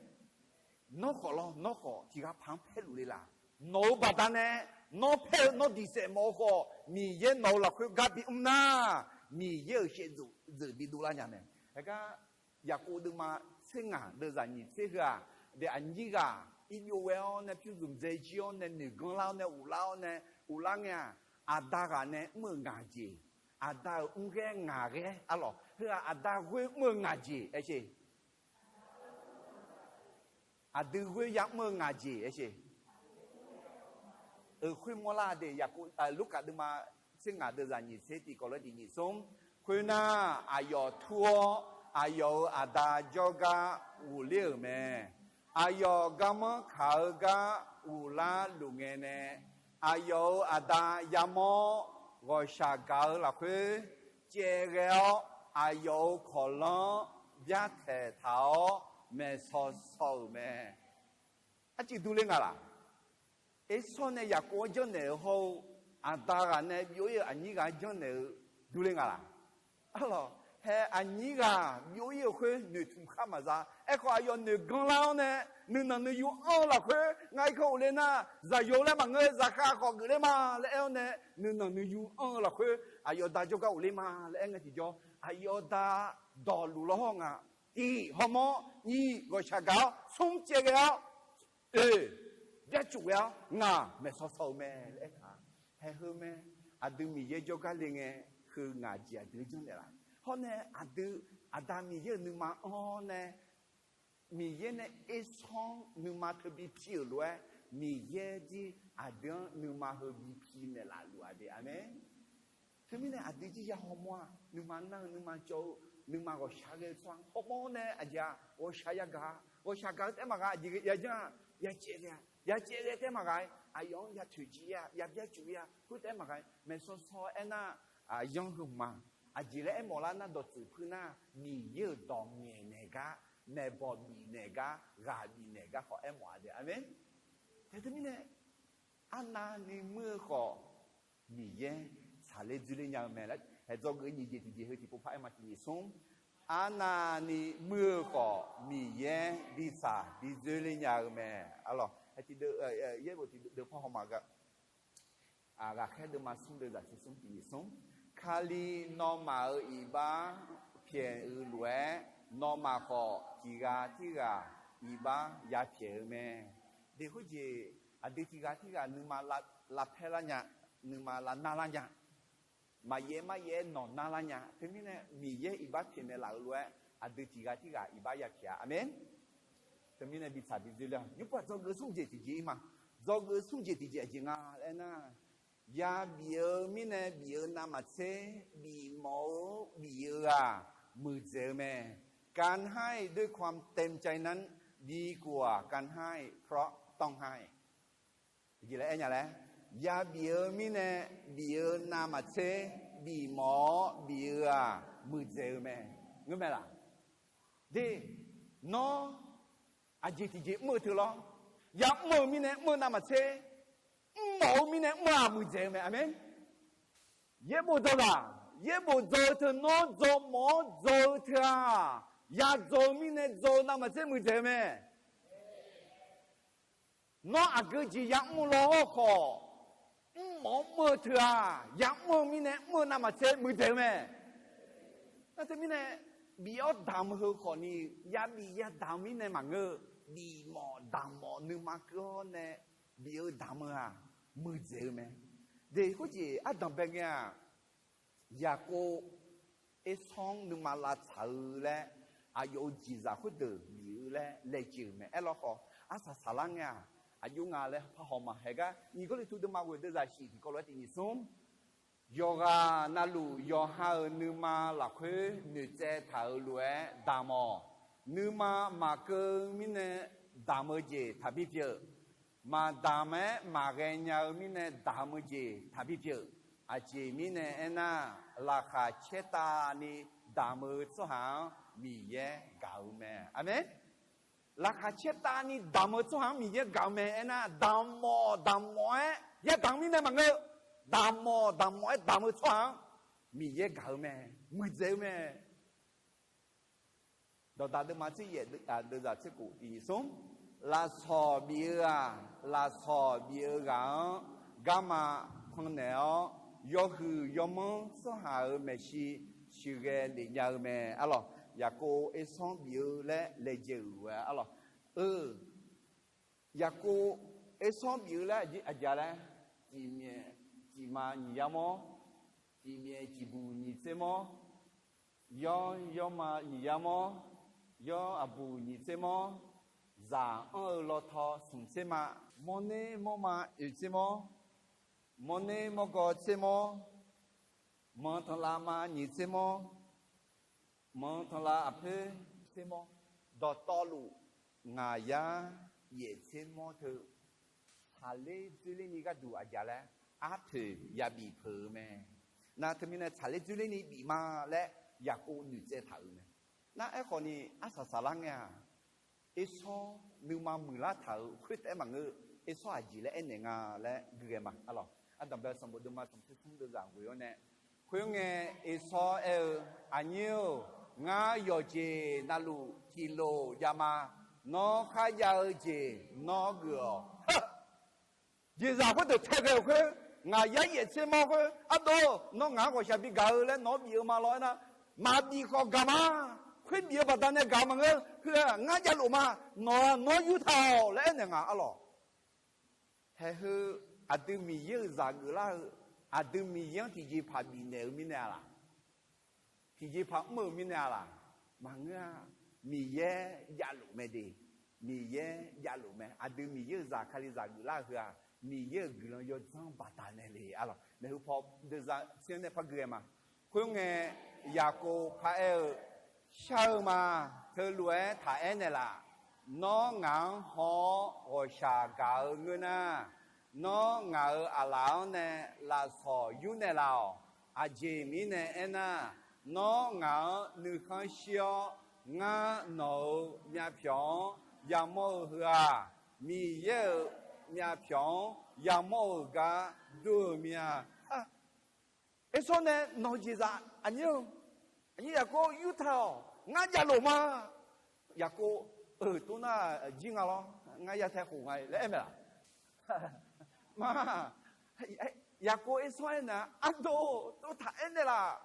Nawr khawf lawr, nawr khawf tiq ghaq paq-anr paerluf le laq? Nawq-euq baqdanae nawr paer-eu nawr diq saef mawf-eu khawf, Miqyaer nawq-euq lafkhoer gar bimr nar, Miqyaer-euq shaevdzeuf bidov lar nya mae. Haeq gar Yaqkov deuvma tser ngaq deuvzaq nyiq tser heu-aq, daef aqnyir ghaq irbyov ghae-awr nae pyur zmq dzae jir-awr nae noeq ganr lar-awr nae ghoflar-awr nae ghoflar ngae-aq, aqda ghaq nae mr-euq ngaq jeq, aqda-euq mrghaer ngaq ghaer arlawq, heu-aq aqda ghoer mr-eu ngaq jeq aer sher. Aqdui ghoer ya mr-eu ngaq jeq aer sher. Euq khoer mawrlar de. Yaqkov, Lurkaf deuvma tser ngaq deuvzaq nyiq tser tiq kawv lof-aer tiq nyiq smr. Khoernar, aqyawf tur-awr aqyawf-euq aqda jawrgar ghofler-euq mae. Aqyawf garmanr kaq-eu gar ghoflar luf ngae nae, aqyawf-euq aqda yamawr-awr ghawqshaq gaq-eu lafkhoer caevghae-awr, aqyawf-euq kawqlanr-anr byartaeq taq-awr maeqsaw saw-euq mae. Arcuiv durler nga laq? Ersawr nae Yaqkov-anr janrnaeq-euq hawr-eu, aqda ghaq nae byov-ir-euq aqnyir ghaq-anr janrnaeq-eu durler nga laq? Arlawq, hae aqnyir ghaq byov-ir-euq khoer noeqtmq khar maqza. Aerkhawf aqyawf noeq ganr lar-awr nae, nuinanq nuiyu anr-eu lafkhoer ngar irkanr ghofler nar, zaqyo laer maqngeur, zaqkhav khawf geufler ma laer aer-awr nae, nuinanq nuiyu anr-eu lafkhoer aqyawf da jawrgar ghofler ma laer aer ngae tiqjawr, aqyawf da dawqluf lawr hawr nga. Tiq hawmawr, nyiq ghawqshaq gaq-awr, smr caevghae-awr, oe, byarcuf ghae-awr ngaq maeqsaw saw-eu mae laer aertaq-a. Haeq heu mae. Aqdui Miqyaer jawrgar le ngae, heu ngaq jeq aqdui-anr janrnaeq laf? Hawr nae aqdui aqda Miqyaer-euq nuima anr-awr nae, Miqyaer nae Ersawr-anr nuima teubi pi-euq lof-aer, Miqyaer jir aqdui-anr nuima heu bi pi naeqlaf luf-a de. Aqmeq. Teumirnae aqdui jir ya hawmawr-aq, nuima nar-eu, nuima cawv-eu, nuima ghawqshaq ghae-eu tsawrhaq hawmawr nae aqjeq-aq ghawqshaq yagaq-a. Ghawqshaq gaq-eu taef maqgaq, aqjeq yajanr-aq, yacaev ghae-a. Yacaev ghae taef maqgaq-aer aqyawf-anr ya toeqciv-ir-a, ya byarcuf ir-a. Khoer taef maqgaq-aer maeqsaw saw aernar, yanr heu hmq ma. Aqjeq laer aermawf lar nar, dawqtsuif puir nar, Miqyaer-euq dawq ngaeqnaeq gar, maeqbawq bifnaeq gar, ghaq bifnaeq gar khawf aermawf-a de. Aqmeq. Teumirnae arnavni muir-eu khawf, Miqyaer tsaqler dzoerler nya-eu mae laer haeq dzawgeuf nyiq jeq tiqjeq heu tiqpov par aer ma. Tiq nyiq smr. Arnavni muir-eu khawf, Miqyaer bi tsaq bi dzoerler nya-eu mae. Arlawq, yaerbof tiqdeuv par haw ma ga. Ghaqkhaer deuvma smr deuvzaq tser smr tiq nyiq smr. Kali nawmaf-euq iqbax pyaeq-eu lof-aer, nawmaf khawf tiq ghaq tirghaq iqbax yapyaeq-eu mae. Deq khoerjeq, aqdui tiq ghaq tirghaq nuima lavpaer lar nya, nuima lavnar lar nya. Maqyaef maryaef-aer nawq nar lar nya. Teumirnae Miqyaer iqbax pyaeqnaeq laf-eu lof-aer, aqdui tiq ghaq tirghaq iqbax yapyaeq-a. Aqmeq. Teumirnae bi tsaq bi dzoerler-a. Nymrpov dzawgeuf smr jeq tiqjeq-ir ma. Dzawgeuf smr jeq tiqjeq aqjeq nga laer nar, Yabif-eu mirnae bif-eu navmaqtser bifmawf-eu bif-eu-aq muiqdzaeq-eu mae. การให้ด้วยความเต็มใจนั้น ดีกว่าการให้เพราะต้องให้ Laer aer nya laer, yabif-eu mirnae bif-eu navmaqtser bifmawf-awr bif-eu-aq muiqdzaeq-eu mae. Ngeur mae laq? De, nawr aqjeq tiqjeq mr-eu teu lawr, ya'mr-eu mirnae mr-eu navmaqtser, mrmawf-eu mirnae mr-aq muiqdzaeq-eu mae. Aqmeq. Yaerbof dzawzaq, yaerbof dzaw-eu teu nawr dzaw mawf-awr dzaw-eu teu-aq, yadzaw-eu mirnae dzaw-eu navmaqtser muiqdzaeq-eu mae. Nawr aqgeu jeq ya'mr law-awr khawf, mrmawf-awr mr-eu teu-aq, ya'mr-eu mirnae mr-eu navmaqtser muiqdzaeq-eu mae. Nar teumirnae, bif-awr damq-eu heu khawfni, yabif yadamq mirnae maqngeur-eu, bifmawf damq mawf nuima keuv-awr nae bif-eu damq-eu-aq, muiqdzaeq-eu mae. De khoerjeq ardanq bae ngae-aq, Yaqkov Ersanr nuima lavtsaq-eu laer, aqyawf-euq jeqzaq khoerdeuq bif-eu laer laejae-euq mae. Aerlawkhawf, arsaq saqlar ngae-aq, aqjox nga laer parhaw ma. Haeqgar nyiq Gawrliqtu deuvma ghoeq deuvzaq shif tiqkawv lof-aer tiq nyiq smr, yawqghaq navluf yawqha-euq nuima lafkhoer noeqtsaev taq-euq lof-aer damq-awq. Nuima maqkeuv-eu mirnae damq-eu jeq taqbi pyeuf. Maqdamq-aer maqghae nya-eu mirnae damq-eu jeq taqbi pyeuf. Aqjeq mirnae aernar, laqkhaq caertavni damq-eu tsawrhaq-anr Miqyaer gaq-eu mae. Aqmeq. Laqkhaq caertavni damq-eu tsawrhaq-anr Miqyaer gaq-eu mae. Aernar, damq mawf damq mawf-aer yadamq mirnae maqngeur-eu, damq mawf damq mawf-aer damq-eu tsawrhaq-anr Miqyaer gaq-eu mae, muiqdzaeq-eu mae. Dawqdaq deuvma tser yaef deuvzaq tser khof tiq nyiq smr, lafsawq bif-eu-aq, lafsawq bif-eu ghaq-anr garma pannaeq-awr, yawhuiq yawmanr tsawrhaq-euq maeqshi sheuqghae lef nya-eu mae. Arlawq, Yaqkov Ersanr bif-eu laer laejae-euq lof-aer arlawq, eu, Yaqkov Ersanr bif-eu laer aqjeq laer, tiqmyaef tiqma nyiq yar mawr, tiqmyaef tiqbuq nyiq tser mawr, yawr yawrma nyiq yar mawr, yawr aqbuq nyiq tser mawr, zaq anr-eu lawtaw smq tser ma, mawrner mawrma oeq tser mawr, mawrner mawrgawv tser mawr, manq tanqlav ma nyiq tser mawr, manq tanqlav aqpoer tser mawr, dawqtawvluf ngaqyar yaef tser mawr teu, tsaqler dzoerlerni gharduq aqjeq laer arpoeq yabif peuq-eu mae. Nar teumirnae tsaqler dzoerlerni bif ma laer Yaqkov noeqtsaev taq-euq mae. Nar aerkhawfni arsaq saqlar ngae-aq, Ersanr nuima muiqlar taq-euq khoertaef-aer maqngeur, Ersanr aqjeq laer aernaeq nga laer gui ghae ma. Arlawq, ardanq bae sanqbof deuvma sanqbof tser smr deuvzaq ghoe-awr nae, khoerngae Ersanr aer-eu, Aqnyir-or, ngar yawqjeq navluf tiqlof jav ma. Nawr kharjav-eu jeq nawr geuf-awq. Jeqzaq khoerdeuq tae ghae-euq khoer, ngaq yar yaef tser mawr khoer, ardov, nawr ngaq-anr ghawqshaq bi gaq-eu laer nawq-anr bif-eu ma lawr aernar, maqbif khawf gaq ma. Khoer bif-eu baqdanae gaq maqngeur. Heu-aq ngar javlof ma. Nawq-aq nawr yurtaq-awq laer aernaeq nga arlawq. Haeq heu aqdui Miqyaer-euq zaq geuflar-eu, aqdui Miqyaer-anr tiqjeqpaq bifnaeq-eu mirnae-a laq? Tiqjeqpaq mr-euq mirnae-a laq? Maqngeur-a. Miqyaer javlof mae de. Miqyaer javlof mae. Aqdui Miqyaer-euq zaq kalizaq geuflar-eu heu-aq, Miqyaer-euq guiqlanq yawdzanr baqdanae le arlawq. Maeqhu paw deuvzaq tser-anr nae par gui-aer ma. Khoerngae, Yaqkov paraer-eu, Shar-eu ma. Teulof-aer taq aer naeqlaf. Nawr ngaq-anr haw-awr ghawqshaq gaq-eu ngeur nar, nawr ngaq-euq aqlaf-anr nae lafsawq yur naeqlaf-awq. Aqjeq mirnae aernar, nawr ngaq-anr nuikhanr shir-awr, ngar nawq-euq myavpyawq-anr yamawr-eu heu-aq, Miqyaer-euq myavpyawq-anr yamawr-euq gar dur-eu mir-a. Ersanr nae nawq-eu jeqzaq aqnyir-eu, aqnyir Yaqkov yurtaq-awq, ngar javlof ma. Yaqkov, eu, tov nar jir nga lawr, ngar yatae khof nga laer aer mae laq? Ma, Yaqkov Ersanr aernar, ardov, tov taq aer naeqlaf.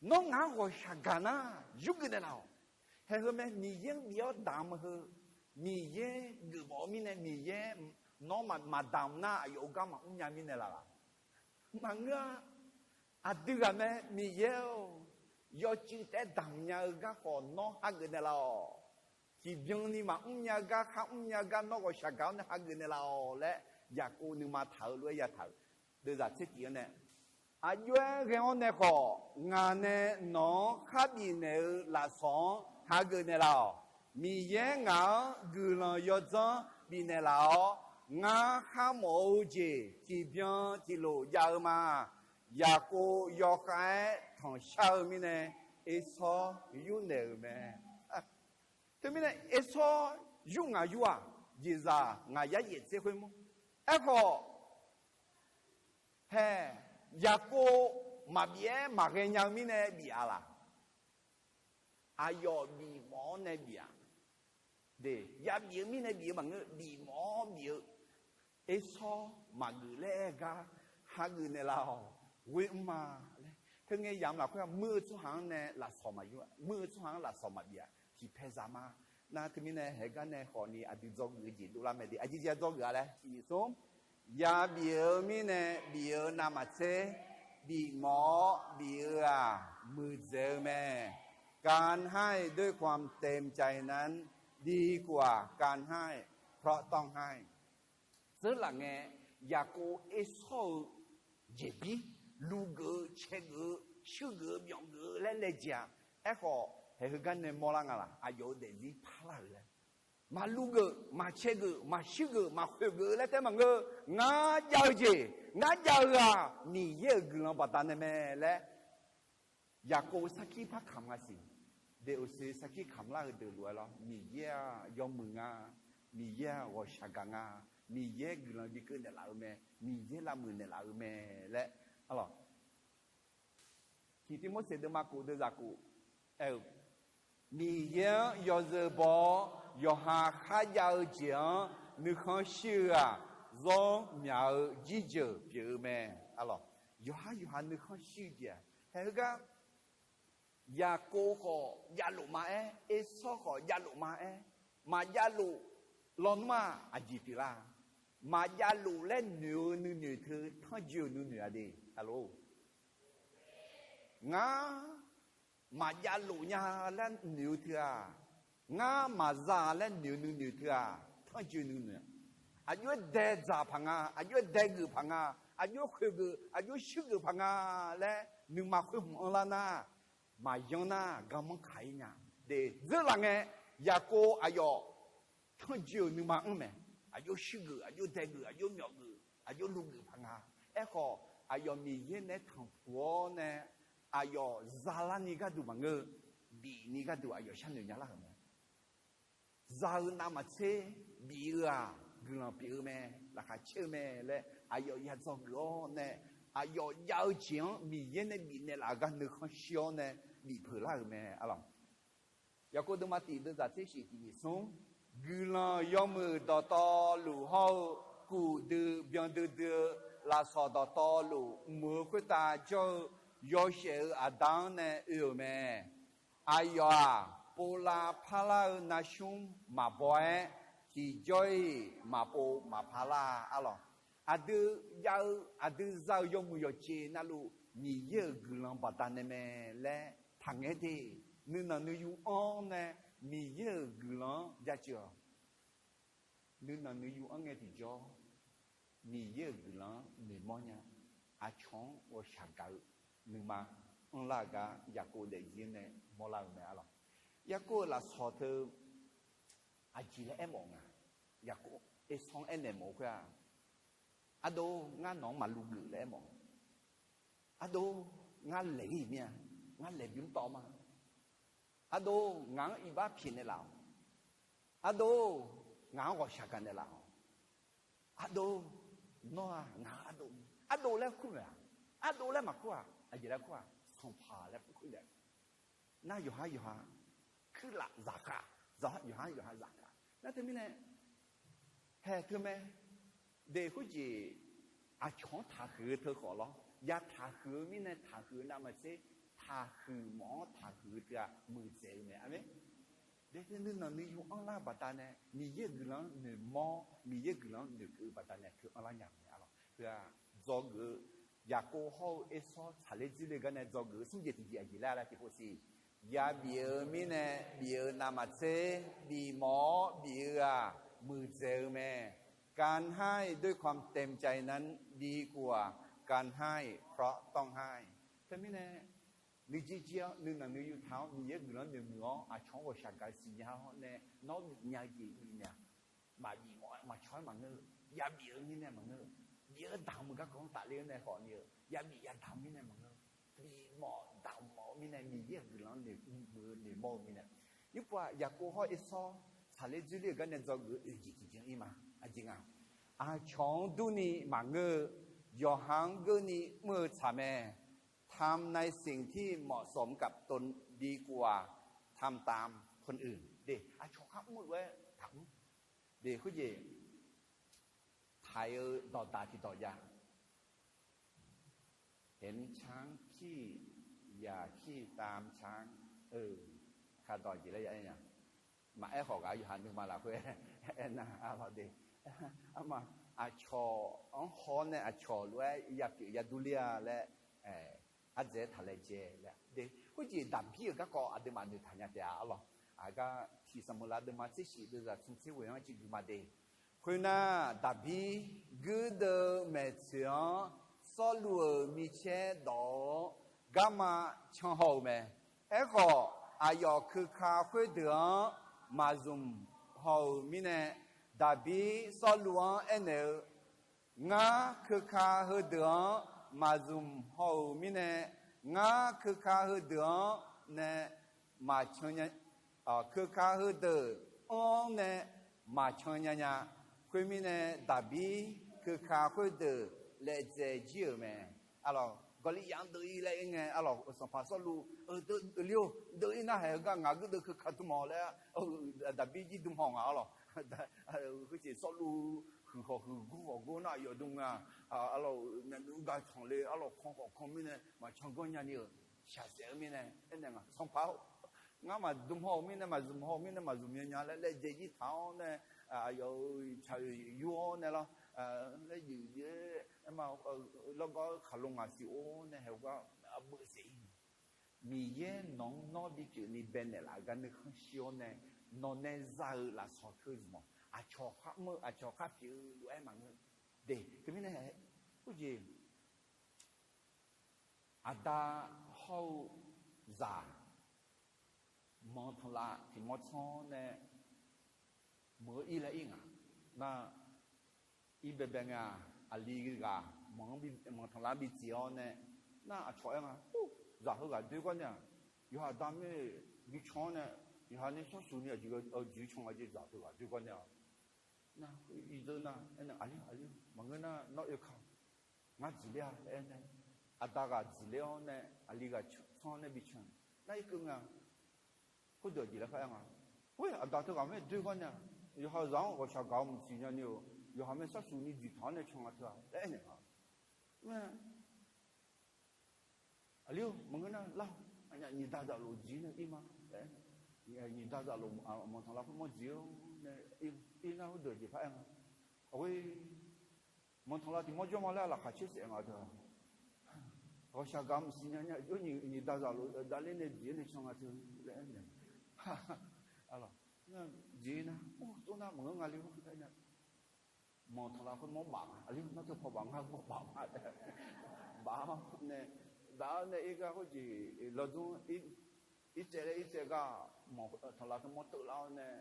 Nawr ngaq-anr ghawqshaq gaq nar, yurgeuf naeqlaf-awq. Haeq heu mae, Miqyaer-anr bif-awr damq-eu heu, Miqyaer geufmawf-eu mirnae, Miqyaer nawr maqdamq nar aqyawf-euq gar maqmr nya mirnae laf laq? Maqngeur-a. Aqdui ghaq mae, Miqyaer-or, yawcuiv taef-aer damq nya-eu garkawv nawr hageuf naeqlaf-awq. Tiqbyan ni maqmr nya-eu gar, kharmr nya-eu gar nawr ghawqshaq gaq-awr nae hageuf naeqlaf-awq laer Yaqkov nuima taq-eu lof-aer yataq-euq. deuvzaq tser tif-anr nae, aqjox-aer ghae-awr nae khawf, ngaq nae nawq-anr khar bifnaeq-eu lafsawq-anr hageuf naeqlaf-awq. Miqyaer ngaq-anr guiqlanq yawdzanr bifnaeq laf-awr, ngar kharmawf-eu jeq tiqbyan tiqlof jav-eu ma. Yaqkov yawkhav-aer tanqshar-eu mirnae, Ersawr yurnaeq-euq mae. Teumirnae Ersawr yur ngaq yur-aq, jeqzaq ngaq yar yaef tser khoermawr. Aerkhawf, hae, Yaqkov maqbif-aer maqghae nya-eu mirnae bif-a laq? Aqyawf bifmawf-awr nae bif-aq, de, yabif-eu mirnae bif-eu maqngeur, bifmawf-awr bif-eu. Ersawr maqgeuf laer aer-eu gar hageuf naeqlaf-awq. Ghoe mr ma laer, teungae yamq lafkhoer-aq, muir-eu tsawrhaq-anr nae lafsawq maqyur-a, muir-eu tsawrhaq-anr lafsawq maqbif-aq, tiqpaeq zaq ma. Nar teumirnae haeq gar nae khawfni aqdui dzawgeuf-eu jeq dovlar mae de. Aqjeq jeq-a dzawgeuf-a laer tiqnyif smr, yabif-eu mirnae bif-eu navmaqtser, bifmawf-awr bif-eu-aq, muiqdzaeq-eu mae. การให้ด้วยความเต็มใจนั้น ดีกว่า การให้เพราะต้องให้ Dzeurlaf ngae, Yaqkov Ersawr-eu jeqbir, lugeuf-eu, caegeuf-eu, shuirgeuf-eu, myawfgeuf-eu laer laejae-a. Aerkhawf, haeq heugar nae mawrlar nga laq? Aqyawf-euq daefzir parlar-euq laer, maqlugeuf, maqcaegeuf, maqshuirgeuf, maqkhoeqgeuf-eu laer taef maqngeur. Ngar jav-eu jeq, ngar jav-eu-aq, Miqyaer-euq guiqlanq baqdanae mae laer, Yaqkov sarkir par kamq nga siq. Deqoqsiq sarkir kamqlar-eu deuq lof-aer lawr, Miqyaer-aq yawmuiq nga, Miqyaer-aq ghawqshaq gaq nga, Miqyaer guiqlanq bi keuv naeqlaf-eu mae, Miqyaer lavmuiq naeqlaf-eu mae laer, arlawq, tiq Tirmorseq deuvma kof deuvzaq kof aer-eu, Miqyaer-anr yawzeu baw-awr yawqha kharjav-eu jeq-anr nuikhanr shir-eu-aq, zawr myaq-eu jirjeuq pyeuf-eu mae. Arlawq, yawqhar yawqha nuikhanr shir-eu jeq-aq, haeq heugar Yaqkov khawf javlof ma-aer, Ersawr khawf javlof ma-aer, maqjavlof lawnmr-aq aqjeq pyeuflar? Maqjavlof laer noeq-eu nuinoeq teu tanrjoe-euq nuinoeq-a de. Arlawq, ngar maqjavlof nya laer noeq-eu teu-aq, ngar maqza laer noeq-eu nuinoeq teu-aq, tanrjoe nuinoeq. Aqjox-aer dae dzaq paq nga, aqjox-aer dae geuf paq nga, aqjox-aer khoeqgeuf, aqjox-aer shuirgeuf paq nga laer nuima khoer hmq anrlar nar, maqyanr nar garmanr kaq-ir nya. De, dzeurlaf ngae, Yaqkov aqyawf tanrjoe-euq nuima anr mae. Aqjox shuirgeuf, aqjox daegeuf, aqjox myawfgeuf, aqjox lugeuf paq nga. Aerkhawf, aqyawf Miqyaer nae tanqpuq-awr nae, aqyawf zalarni gharduq maqngeur, bifni gharduq aqyawf sharnoeq nya lar-euq mae. Za-eu navmaqtser bif-eu-aq, guiqlanq pyeuf-eu mae, laqkhaq caer-eu mae laer aqyawf ya dzawgeuf-awr nae, aqyawf jav-eu jeq-anr Miqyaer nae bifnaeq laf-eu gar nuikhanr shir-awr nae bifpeuq lar-euq mae. Arlawq, Yaqkov deuvma tif deuvzaq tser shif tiq nyiq smr, guiqlanq yawmuiq dawqtawvluf hawr-eu, kuf dui byan duidui-eu lafsawq dawqtawvluf mq-eu khoertav jawr-eu yawshaef-eu aqda-anr nae oe-euq mae. Aqyawf-aq, povlav parlar-eu narsmr maqbaw-aer, tiqjawr-iq maqpov maqpar lar-a. Arlawq, aqdui jav-eu, aqdui za-euq yawmuiq yawqjeq navluf Miqyaer-euq guiqlanq baqdanae mae laer taqngaer de. Nuinanq nuiyu anr nae Miqyaer-euq guiqlanq-anr jaceuq-awq. Nuinanq nuiyu anr ngae tiqjawr, Miqyaer-euq guiqlanq-anr noeqmawr nya. Aqcawq-anr ghawqshaq gaq-eu nuima anrlar-eu gar Yaqkov daefzir nae mawrlar-euq mae. Arlawq, Yaqkov-euq lafsawq teu aqjeq laer aermawf nga. Yaqkov Ersawr-anr aernaeq mawf-eu khoer-aq, Ardov, ngar nawq-anr maqluv geuf laer aermawf. Ardov, ngar laeq-ir mir-a. Ngar laeq bymr tawv ma. Ardov, ngaq-anr iqbax pyaeqnaeq laf-awq. Ardov, ngaq-anr ghawqshaq gaqnaeq laf-awq. Ardov, nawr-aq ngaq-anr ardov, ardov laer kur maeq-aq, ardov laer maqkur-aq, aqjeq laer kur-aq, sanqpaq laer kur-a. Nar yawqhar yawqha kuirlaf zaqkhav, yawqhar yawqha zaqkhav. Nar teumirnae, haeq teu mae, de khoerjeq aqcawq-anr taqhuiq-eu teu khawf lawr, ya taqhuiq-eu mirnae taqhuiq-eu navmaqtser, taqhuiq mawf-anr taqhuiq-eu teu-aq muiqdzaeq-eu mae. Aqmeq. De teu nuinanq nuiyu anrlar-eu baqdanae Miqyaer-euq guiqlanq-anr noeqmawr, Miqyaer-euq guiqlanq-anr noeqkeuv-eu baqdanae teu anrlar nya-euq mae. Arlawq, heu-aq, dzawgeuf-eu, Yaqkov hawr-eu Ersawr tsaqler dzirle gar nae dzawgeuf-eu smr jeq tiqjeq aqjeq laer laer tiqpov siq. Yabif-eu mirnae bif-eu navmaqtser, bifmawf-awr bif-eu-aq muiqdzaeq-eu mae. การให้ด้วยความเต็มใจนั้นดีกว่า การให้เพราะต้องให้ Teumirnae nuijeq jeq-awr nuinanq nuiyu taq-awr Miqyaer guiqlanq noeqmuiq-awr aqcawq-anr ghawqshaq gaq-eu siqnya-awr nae nawr bifnya-eu jeq bifnaeq-aq, maqbif mawf-aer maqcawq-aer maqngeur-eu, yabif-eu mirnae maqngeur-eu, bif-eu damq-eu garkawv-anr tafler-awr nae khawf ni-eu, yabif yadamq-eu mirnae maqngeur-eu, bif mawf damq mawf-eu mirnae Miqyaer-euq guiqlanq-anr noeqmuiq-eu noeqmawr-eu mirnae. Nymrpov-aq Yaqkov hawr Ersawr tsaqler dzoerler-euq garnae dzawgeuf-eu oeq jeq tiqjeq-anr ir ma. Aqjeq nga, aqcawq-anr durni maqngeur-eu, yawqha-anr geurni mr-eu tsaq mae. ทำในสิ่งที่เหมาะสมกับตนดีกว่าทำตามคนอื่น De, aqcawq khar mr-eu lof-aer taqmr. De, khoerjeq taq-eu dawqdaq tiqdawq jav. เห็นช้างขี้ อย่าขี้ตามช้าง Kaqdawq jeq laer ya aer nya. Maqaer khawf ghaq yawqha nuima lafkhoer aernar, arlawq de, arma, aqcawq-anr haw-awr nae aqcawq lof-aer yapyeuf yadurler-a laer, ardzaeq-aer taq laejae laer de. Khoerjeq Daqbir-euq garkawv aqduimaf noeqtaq nya taef-a, arlawq. Aqgar tiq Saqmeuqlav deuvma tser shif deuvzaq smr tser ghoeq-anr civ gui ma de. Khoernar, Daqbir guirdeuv maeqtsoeq-anr Sawrluv-euq micaer dawq-awr garma can haw-euq mae. Aerkhawf, aqyawf keuka khoerdeuq-anr maqzmq haw-euq mirnae, Daqbir Sawrluv-anr aernaeq-eu, Ngar keuka heudeuq-anr maqzmq haw-euq mirnae, ngar keuka heudeuq-anr nae maqcan nya, keuka heudeuq anr-anr nae maqcan nya nya. Khoermirnae, Daqbir keuka khoerdeuq laejae jir-euq mae. Arlawq, Gawqliyaf-anr deuv-ir laer ir ngae, arlawq, Sanqpaq Sawrluv, Deuv-ir nar haeq-eu gar ngaq guirdeuv keuka dm-awq laer, Daqbir jir dm haw nga, arlawq. Khoerjeq Sawrluv huiq khawf huiq gor khawf gor nar aqyawf dm nga, arlawq, myavnuiv gar tanqle, arlawq, kan khawf kan mirnae maqcan ganr nyani-euq shaqsaef-eu mirnae aernaeq nga, Sanqpaq-or, ngar maqdm haw-euq mirnae maqzmq haw-euq mirnae maqzmq nya nya laer laejae jir taq-awr nae, aqyawf-euq tsaq-eu yur-awr nae lawr, laer juif-aer ma, lawrgawr-eu khaqlo ngaq siq-or nae haeq-eu gar arbeuv saef-ir. Miqyaer nawq-anr nawr bipyeuf ni baenaeq laf-eu gar nuikhanr shir-awr nae, nawq nae za-eu lafsawq teu zmq-awq. Aqcawq khar mr-eu aqcawq khar pyeuf-eu lof-aer maqngeur. De, teumirnae, khoerjeq aqda hawr-eu zaq manq tanqlav tiq mawr tsanr-awr nae meuq-eu ir laer ir ngaq. Nar, ir baebae ngae-aq, aqli ghaq manq tanqlav-anr bidziq-awr nae, nar aqcawq aer nga, zaq heughaq doer gar nae-aq, yawqha aqda mir bican-awr nae, yawqha nae sharsuq ni aqjeq can nga jeq zaq heughaq doer gar nae-aq. Nar, iqdeuv nar, aernaeq aqli aqli maqngeur nar nawr oeka, ngar dziqler-a laer aernaeq, aqda ghaq dziqler-awr nae aqli ghaq tsanr-awr nae bican. Nar irkeuv nga, khoerdeuq aqjeq laer khar aer nga. Khoer aqda teughaq mae doer gar nae-aq, yawqha zaq-anr ghawqshaq gaq-eu maqsiq nyani-euq, yawqha mae sharsuq ni dziqtaq-awr nae can nga teu-a laer aernaeq nga. Aqli-or, maqngeur nar lar-awq, nyiq da zaflof dziq nae ir ma laer, nyiq da zaflof manq tanqlav khoermawr dziq-awr nae ir nar khoerdeuq jeq par aer nga. Aqghoer, manq tanqlav tiq mawr jawr ma laer laqkhaq caer saef nga teu-a. Ghawqshaq gaq maqsiq nya nya jawr nyiq da zaflof davler nae dziq-awr nae can nga teu laer aernaeq. Jeq nar, or, tov nar maqngeur nga le-or aer nar, manq tanqlav khoermawr baf nga, aqli nar teu paw baf nga, mawr baf ma. Baf-awr nae, baf-awr nae ir gar khoerjeq lawdmr irtsaev laer irtsaev gar, manq tanqlav khoermawr teuvlar-awr nae,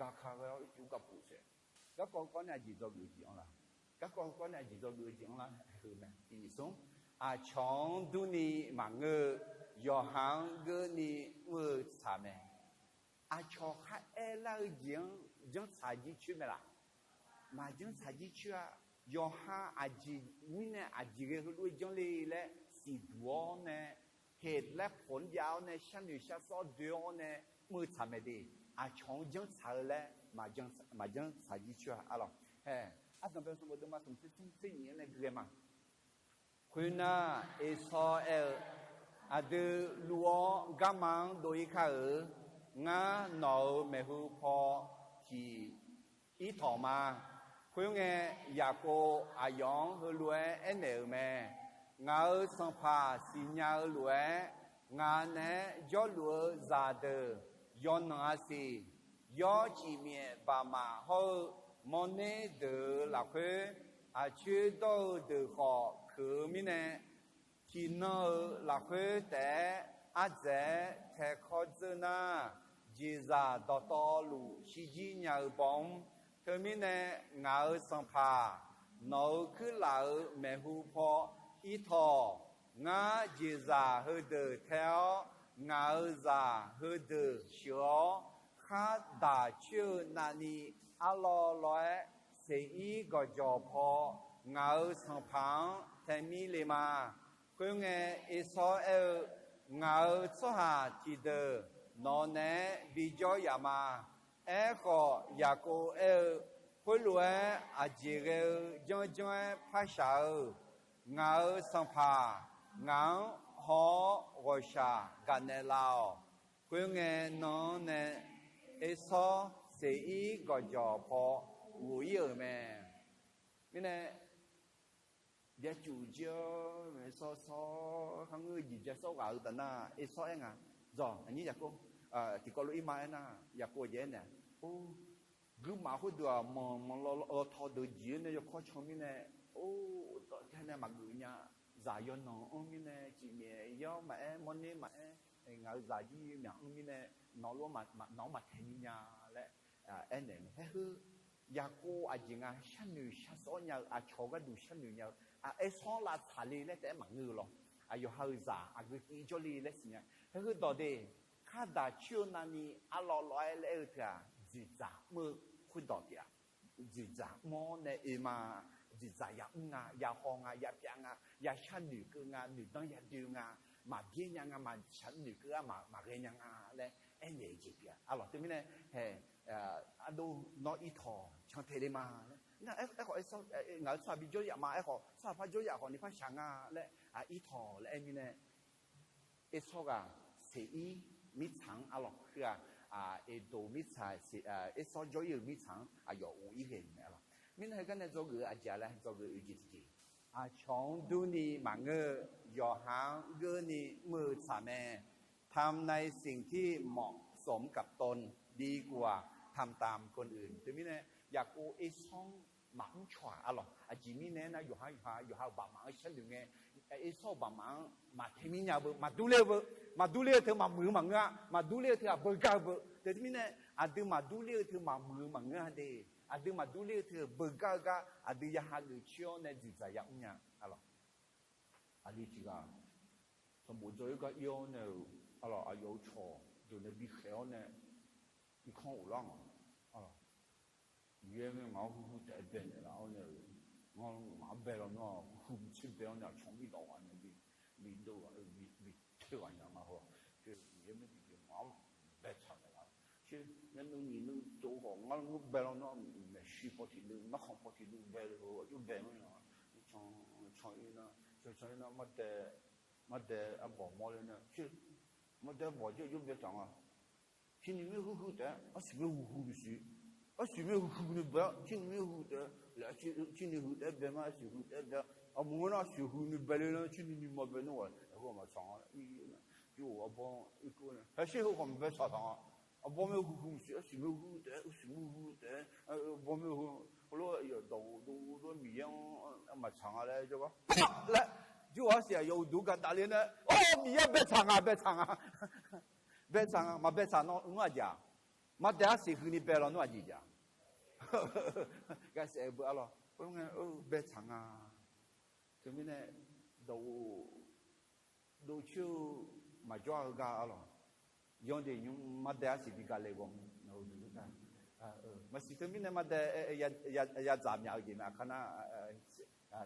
gaka ghae-awr ircuf gapuf saef. Garkawv kawv nae aqjeq dzawgeuf-eu jeq anrlar. Garkawv kawv nae aqjeq dzawgeuf-eu jeq anrlar heu mae. Tiq nyiq smr, aqcawq-anr durni maqngeur-eu, yawqha-anr geurni mr-eu tsaq mae. Aqcawq khar aerlar-eu jeq-anr janrtsaq jircoer mae laf? Maqjanrtsaq jircoer-a. Yawqha aqjeq mirnae aqjeq ghae heulof-aer janr le laer siqduq-awr nae, heq laer pawq-anr jav-awr nae sharnoeq sharsawr doe-awr nae mr-eu tsaq mae de. Aqcawq-anr janrtsaq-eu laer maqjanrtsaq jircoer-a, arlawq. Hae, ardanqbae sanqbof deuvma smq tser smr tser nyiq-anr nae gui ghae ma. Khoernar, Eqsawr aer-eu, Aqdui luv-awr garma-anr dov-ir kar-eu. Ngar nawq-euq maeqhu paw tiq ir tawq ma. Khoerngae, Yaqkov aqyawf-anr heulof-aer aernaeq-euq mae. Ngaq-euq sanqpaq siqnya-eu lof-aer, ngaq naeq-aer jawrluf-eu zaqdeuq, yawqnan-a siq, yawr cif myaef baqmaf hawr-eu mawrner deuq-euq lafkhoer, aqcoer dawr-eu deuq khawf keuv-eu mirnae, tiqnan-euq lafkhoer taef-aer ardzaeq-aer taekawr dzeur nar, jeqzaq dawqtawvluf shirjir nya-eu baw-anr. Teumirnae ngaq-euq sanqpaq, nawq-euq kuirlaf-euq maeqhu paw ir tawq. Ngar jeqzaq heudeuq tae-awr, ngaq-euq zaq heudeuq sheuq-awr, khar daq coer-eu navni arlawv lawv-aer, seqir gawqjawq paw ngaq-euq sanqpaq-anr tae mir le ma. Khoerngae, Ersawr aer-eu, Ngaq-euq tsawrhaq tiqdeuq nawq naeq-aer bijawr yaf ma. Aerkhawf, Yaqkov aer-eu, Khoerlof-aer aqjeq ghae-eu janrjanr-aer par shaq-eu, ngaq-euq sanqpaq ngaq-anr haw-awr ghawqshaq gaqnaeq laf-awq. Khoerngae, nan-anr nae Ersawr seqir gawqjawq paw ghof ir-euq mae. Mirnae, byav cuf jir-awr, Ersawr sawr kharngeur jeq ja sawr ghaq-eu taf nar, Ersawr aer nga, Dzawq, aqnyir Yaqkov, tiqkawv lof ir ma aer nar, Yaqkov aqjeq aernaeq, Or, guirmaf khoerdeuq-aq, manq manq law law taw deuq jeq-anr nae yawkawr can mirnae, or, uqtaf tae nae maqgeuf nya. Zaq yawnanq-anr mirnae, cifmyaef yar maqaer, mawrner maqaer, ngaq-euq zaq jir myaq-anr mirnae, nawq lof-aer nawq-anr maqtaeq ni nya laer aernaeq-eu. Haer heu, Yaqkov aqjeq nga sharnoeq shar sawr nya-eu, aqcawq gharduq sharnoeq nya-eu, Ersawr lavtsaq le laer taef-aer maqngeur-eu lawr. Aqyawf ha-euq zaq aqgeu tiv jawrle laer siqnya. Haer heu dawq de, khar daq coer-eu navni arlawv lawv-aer laer aer-eu teu-aq, dzoeqdzaq mr-eu khoerdawq pyeuf-a. Dzoeqdzaq mr-awr nae oe ma. Dzoeqdzaq yamr nga, yahaw nga, yapyav nga, yashar noeqkeuv nga, noeqdanr yadoe nga, maqbyaer nya nga, maqshaq noeqkeuv gar maqghae nya nga laer aernaeq-eu jeq pyeuf-a. Arlawq teumirnae, hae, ardov nawr ir tawq can tae le ma laer. Aerkhawf, ngaq-euq tsawrhaq bijawr yaf ma. Aerkhawf, tsawrhaq par jawr yaf khawf ni par shaq nga laer, ir tawq laer aer mirnae, Ersawr ghaq Seqir mirtsaq-anr arlawq, heu-aq, Eqdoq mirtsaq, Ersawr jawr ir-euq mirtsaq-anr aqyawf of ir ghae-euq mae arlawq. Mirnae heugar nae dzawgeuf-eu aqjeq laer dzawgeuf-eu jeq tiqjeq, aqcawq-anr durni maqngeur-eu, yawqha-anr geurni mr-eu tsaq mae. ทำในสิ่งที่เหมาะสมกับตน ดีกว่าทำตามคนอื่น Teumirnae, Yaqkov Ersawr-anr maqmr caw-aq arlawq. Aqjeq mirnae aernar, yawqha yawqha yawqha-euq baqmaf-anr sharnoeq ngae, Ersawr-euq baqmaf-anr maqtae mir nya beu, maqdur ler-eu beu, maqdur ler-eu teu maqmuiq-eu maqngeur-a, maqdur ler-eu teu aqbeugar-eu beu. Teumirnae, aqdui maqdur ler-eu teu maqmuiq-eu maqngeur-a de. Aqdui maqdur ler-eu teu beugar-eu gar aqdui ya hageuf coer-awr nae dzoeqdzaq yamr nya arlawq. Aqli tiq ghaq sanqbof dzaw-ir gar ir-awr nae-euq arlawq, aqyawf-euq cawq deuq nae bikhaeq-awr nae irkanr ghoflar ngaq arlawq. Miqyaer mae ngaq-anr huiq huiq taef-aer baenaeq laf-awr nae-euq, ngar ngaq-anr bae lawnmr-aq, huiq huiq mqtser bae-awr nae aqcawq-anr bi dawq ghaq nae bi, bi dov ghaq, bi, bi toer ghaq nya nga haw. Miqyaer mae tiqjeq ngaq-anr baetsaq naeq laf. Sher, nae nuinyiq nuitov khawf ngar ngeur bae lawnmr-aq, maeqshi paw tiqnuiv, narkhan paw tiqnuiv bae le-eu aqjox bae-anr nya. Can, can-ir nar, can, can-ir nar, mardae, mardae arbawq mawrler nar, sher, mardae arbawq jir aqjox baetaq nga. Cirni mir huiq huiq taef-aer, arsiq mir huiq huiq maqsiq. Arsiq mir huiq huiq ni bae-awr, cirni mir huiq taef-aer, laer, cirni huiq taef-aer bae ma, arsiq huiq taef-aer bae-awr, aqmuq ngeur nar arsiq huiq ni bae le nar, cirni nuima bae nar ghaq, aqhu maqtsaq nga. Jir-or, arbawr irkeuv nae haer sher heu khawf maqbae tsaq taq nga. Arbawr mir huiq huiq maqsiq, arsiq mir huiq taef-aer, arsiq mir huiq taef-aer, arbawr mir huiq, heulof-aer yawqdawq dov dov-aer Miqyaer-anr maqtsaq nga laer jawrgar laer, jir-or, arsiq aqyawf uqduq gaqdaq le nae, or, Miqyaer baetsaq nga, baetsaq nga. Baetsaq nga, maqbaetsaq nawr nmr aqjeq-aq, mardae arsiq huiq ni bae lawnmr aqjeq jeq-aq, gaqsaef-eu beu arlawq, khoerngae baetsaq nga. Teumirnae, dawq-or, dovcoer-eu maqjawr-eu gar arlawq, yawdaef nymr mardae arsiq bi gale ghawqmya nawq-eu deuq-anr gar, maqsiq teumirnae mardae yadzaq myaq-eu jeq mae, aqkar nar,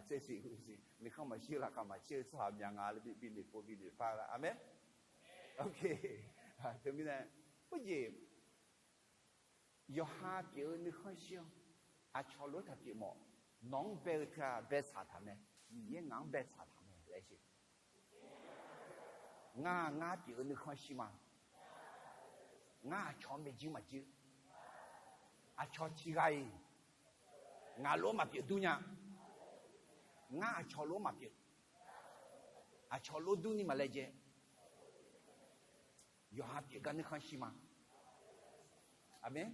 tsersiq huiqsiq nuikhanr maqshir-eu laqkhaq maqcaer-eu tsawrhaq mya nga laer bi noeqpov bi noeqpar-eu la. Aqmeq. Teumirnae, khoerjeq yawqha pyeuf-eu nuikhanr shir-awr, aqcawq lof-aer taq pyeuf mawf. Nawq-anr bae-eu teu-aq baetsaq taq mae. Miqyaer ngaq-anr baetsaq taq mae laer sher. Ngar, ngar pyeuf-eu nuikhanr shir ma. Ngar aqcawq-anr baejir maqjir. Aqcawq tiq ghaq-iq ngaq lof-aer maqpyeuf dur nya. Ngar aqcawq lof-aer maqpyeuf. Aqcawq lof durni maqlaejae. Yawqha pyeuf gar nuikhanr shir ma. Aqmeq.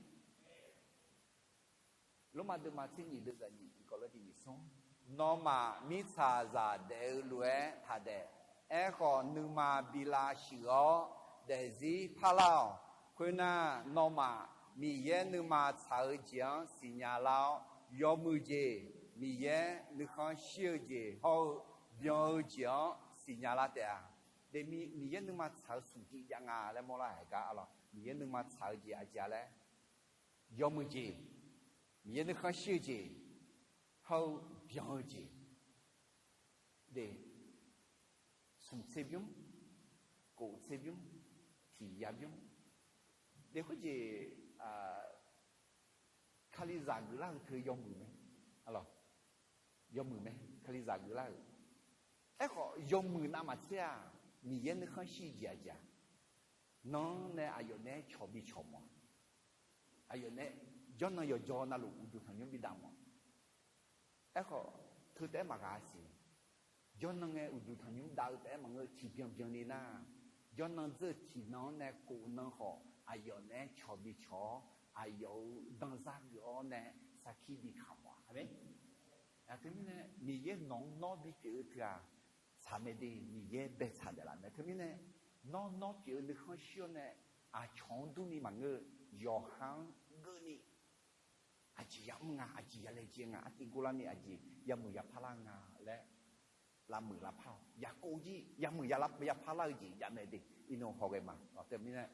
Lormav deuvma tser nyiq deuv zaq nyiq tiqkawv lof-aer tiq nyiq smr. Nawmaf mirtsaqzaq daef-eu lof-aer taqdaef. Aerkhawf, nuima bi lavshuif-awr daefzir parlar-awq. Khoernar, nawmaf Miqyaer nuima tsaq-eu jeq-anr siqnya lar-awr, yawmuiq jeq, Miqyaer nuikhanr shir-eu jeq hawr-eu byan-eu jeq-anr siqnya lar taef-a. Daef, Miqyaer nuima tsaq-eu smq jeq jav nga laer mawrlar-euq gar arlawq. Miqyaer nuima tsaq-eu jeq aqjeq-a laer, yawmuiq jeq, Miqyaer nuikhanr shir-eu jeq hawr-eu byan-eu jeq. Daef, smq tser bymr, kof tser bymr, tiq ya bymr. Daef, khoerjeq Kalizaq geuflar-eu teu yawmuiq mae. Arlawq, yawmuiq mae, Kalizaq geuflar-euq. Aerkhawf, yawmuiq navmaqtser-aq, Miqyaer nuikhanr shir jeq aqjeq-a. Nan-anr nae aqyawf naeq-aer cawq bi cawq mawf-a. Aqyawf nae jawrnan yawqjawr navluf uqduq tanqnymr bi dav mawf-a. Aerkhawf, teu taef-aer maqghaq siq. Jawrnan ngae uqduq tanqnymr dav-eu taef-aer maqngeur-eu tiqbyan byanni nar, jawrnan dzeur-eu tiqnan-anr nae kof nan khawf aqyawf naeq-aer cawq bi cawq-awr, aqyawf-euq danzar geuf-awr nae sarkir bi kamq-a. Aqmeq. Teumirnae, Miqyaer nawq-anr nawr bipyeuf-eu teu-aq, tsaq mae de, Miqyaer bae tsaq daef laf mae. Teumirnae, nawr nawr pyeuf-eu nuikhanr shir-awr nae, aqcawq-anr durni maqngeur-eu, yawqha-anr geuvni, aqjeq yamr nga, aqjeq ya laejae nga, artiv gor larni aqjeq yamuiq yapar lar nga laer, lavmuiq lavpar-awq. Yaqkov jir yamuiq yapar lar-eu jeq jav mae de, iqnan hawghae ma. Teumirnae,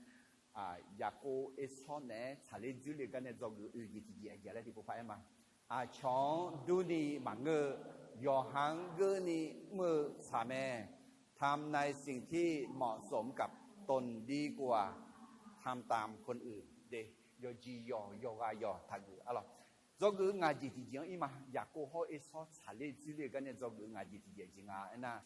Yaqkov Ersawr naeq-aer tsaqler dzoerler-eu gar nae dzawgeuf oe jeq tiqjeq aqjeq laer tiqpov par-aer ma. Aqcawq-anr durni maqngeur-eu, yawqha-anr geuvni mr-eu tsaq mae. ทำในสิ่งที่เหมาะสมกับตนดีกว่า ทำตามคนอื่น de, yawqjeq yawq yawqghaq yawq taqgeuf arlawq. Dzawgeuf-eu ngaq jeq tiqjeq-anr ir ma. Yaqkov hawr-eu Ersawr tsaqler dzoerler-eu gar nae dzawgeuf-eu ngaq jeq tiqjeq jeq nga aernar,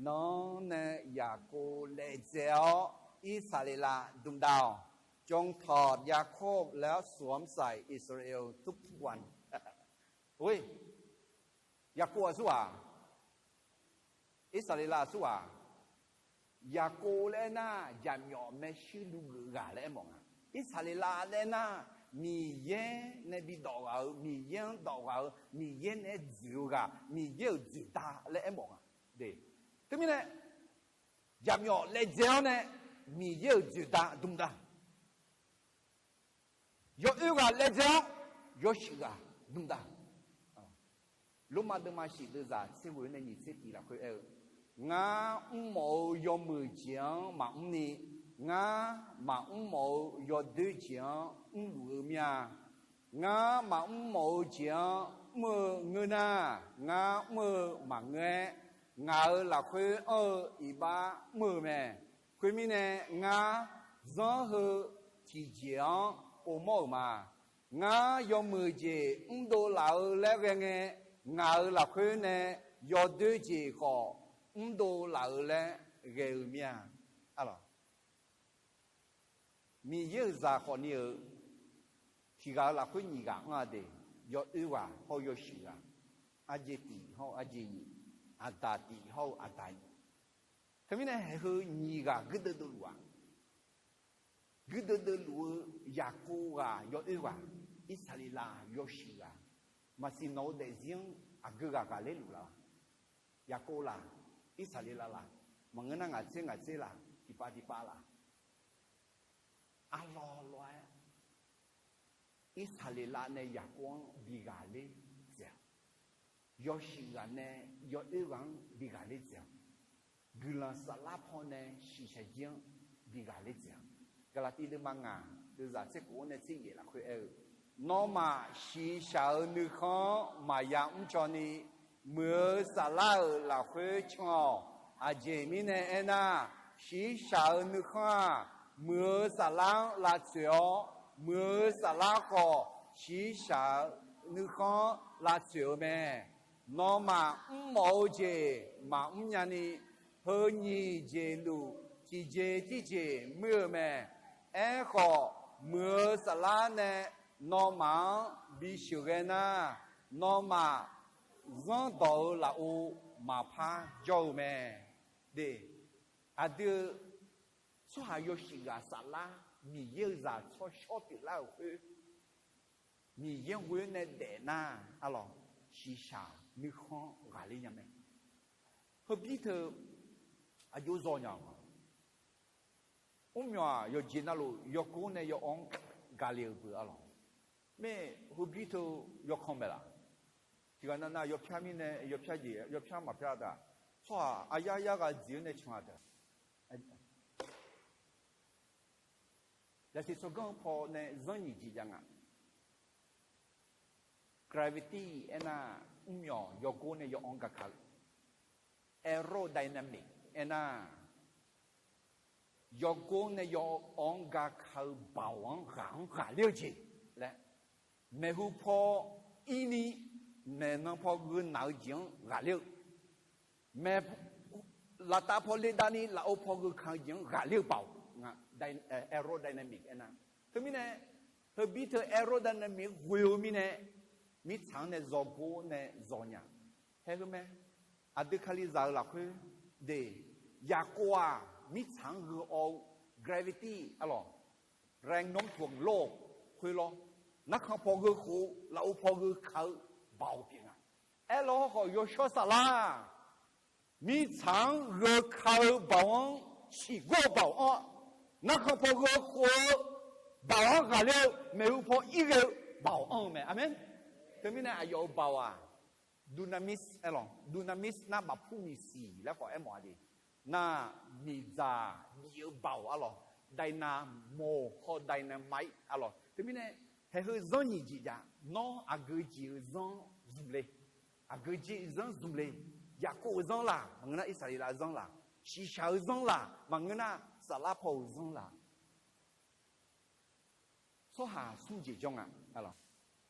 Nan-anr nae Yaqkov laejae-awr, Irsaqleqlav dmq dav-awq. จงถอดยาคบแล้วสวมใส่อิสราเอลทุกวัน Yaqkov aqsur ghaq, Irsaqleqlav aqsur ghaq, Yaqkov laer aernar, jaqmyawf maershuir luv geuf ghaq laer aermawf nga. Irsaqleqlav laer aernar, Miqyaer nae bi dawq ghaq-eu, Miqyaer-anr dawq ghaq-eu, Miqyaer naeq-aer dzoeq-eu ghaq, Miqyaer-euq dzoeqda laer aermawf nga. Teumirnae, jaqmyawf laejae-awr nae Miqyaer-euq dzoeqda dmq dav. Yawoer ghaq laejae-awr, yawshuif ghaq dmq dav. Lormav deuvma shif deuvzaq tser ghoe nae nyiq tser tiq lafkhoer aer-eu, Ngar mrmawf-eu yawmuiq jeq-anr maqmr ni, ngar maqmr mawf-eu yawdoer jeq-anr mrluf-eu mir-a. Ngar maqmr mawf-eu jeq-anr mr-eu ngeur nar, ngar mr-eu maqngeur-aer, ngaq-euq lafkhoer anr-eu iqbax mr-eu mae. Khoermirnae, ngar zanr heu tiqjeq-anr povmawr-euq ma. Ngar yawmuiq jeq mrdov laf-eu laer ghae ngae, ngaq-euq lafkhoer nae yawdoer jeq khawf mrdov laf-eu laer ghae-eu mir-a. Arlawq, Miqyaer-euq zaq khawfni-euq tiq ghaq-euq lafkhoer nyiq ghaq anr-a de, yawoer ghaq hawr-eu yawshuif ghaq, arjeq tiq hawr-eu arjeq nyiq, aqdaq tiq hawr-eu aqdaq nyiq. Teumirnae haeq heu nyiq ghaq guirdeuv deuv luf-aq, guirdeuv deuv luf-eu Yaqkov ghaq yawoer ghaq, Irsaqleqlav yawshuif ghaq, maqsiq nawq-eu daefzir-anr aqgeu ghaq ghaqler luf laf-a. Yaqkov laf, Irsaqleqlav laf, maqngeur nar ngaq tser ngaq tser laf, tiqpav tiqpav laf, arlawr lawr-aer Irsaqleqlav nae Yaqkov-anr bi ghaqler dzaeq-awq. Yawshuif ghaq nae yawoer ghaq-anr bi ghaqler dzaeq-awq. Guiqlanq saflar pawnae shiqshaq jir-anr bi ghaqler dzaeq-awq. Gaqlaqtiv deuvma ngaq deuvzaq tser khof-anr nae tser yaef lafkhoer aer-eu, Nawmaf shiqshaq-euq nuikhanr-anr maqya mrcaw ni, muiq-eu saflar-euq lafkhoer can-awq. Aqjeq mirnae aernar, shiqshaq-euq nuikhanr-aq, muiq-eu saflar-anr lavtsoeq-awr, muiq-eu saflar khawf shiqshaq-eu nuikhanr-anr lavtsoeq-eu mae. Nawmaf mrmawf-eu jeq maqmr nyani, heu nyiq jeq luf tiqjeq tirjeq muir-eu mae. Aerkhawf, muiq-eu saflar nae nawmaf-anr bisheuq ghae nar, nawmaf zanrdawq-eu lafov maqpar jawr-eu mae. De, aqdui-eu tsawrhaq yawshuif ghaq saflar Miqyaer-euq zaq tsawrshawr pyeuflar-euq khoer, Miqyaer ghoer nae daef nar, arlawq, shiqshaq nuikhanr ghaqler nya mae. Heubir teu aqjox zawq nya-euq ma. Mrmyawq-aq yawqjeq navluf yawgor nae yaw-anr gaqle-euq beuq-a lawq. Maer heubir teu yawkan maeqlaf. Tiqghaq navnav yawpyar mirnae yawpyar jeq yawpyar maqpyar taq. Tsawrhaq aryar yar ghaq dziq-awr nae can-a taq. Yasiq tsawrganr-eu paw nae zanr nyiq jeq jav nga. Gravity aernar, mrmyawq yawgor nae yaw-anr gaka-eu, aerodynamic aernar, yawgor nae yaw-anr gaka-eu baoq-anr ghaq-anr ghaqler-eu jeq laer, maeqhu paw irni maeqnan paw gheunaq-eu jeq-anr ghaqler-eu, mae, laftav paw ledavni lafov paw gheukan-eu jeq-anr ghaqler-eu baoq nga. Aerodynamic aernar, teumirnae heubir teu aerodynamic ghoe-eu mirnae mirtsaq-anr nae zawgor nae zawq nya. Haer heu mae. Aqdui Kalizaq-eu lafkhoer de, Yaqkov-aq mirtsaq-anr gheu-awr-eu gravity-a lawq, แรงโน้มถ่วงโลก khoerlawr, narkhan paw gheukhof-eu lafov paw gheuka-eu baoq pyeuf nga. Aerlawr hawrkhawf yawshawr saflar mirtsaq-anr gheuka-eu baoq-anr ciqgawr-eu baoq-anr, narkhan paw gheukhof-eu baoq-anr ghaqler-eu maeqhu paw irghae-eu baoq anr-eu mae. Aqmeq. Teumirnae aqyawf-euq baoq-aq dunamis aer lawq, dunamis nar maqpur miqsiq laer khawf aermawf-a de. Nar miqdzaq bif-eu baoq-a lawq, dynamo hawr dynamite-a lawq. Teumirnae haeq heu zanr nyiq jeq jav. Nawr aqgeu jeq-eu zanr zmq le. Aqgeu jeq-eu zanr zmq le. Yaqkov-eu zanr laq maqngeur nar, Irsaqleqlav-eu zanr laq, shiqshaq-eu zanr laq maqngeur nar, saflar paw-euq zanr laq. Tsawrhaq smr jeq jawr nga.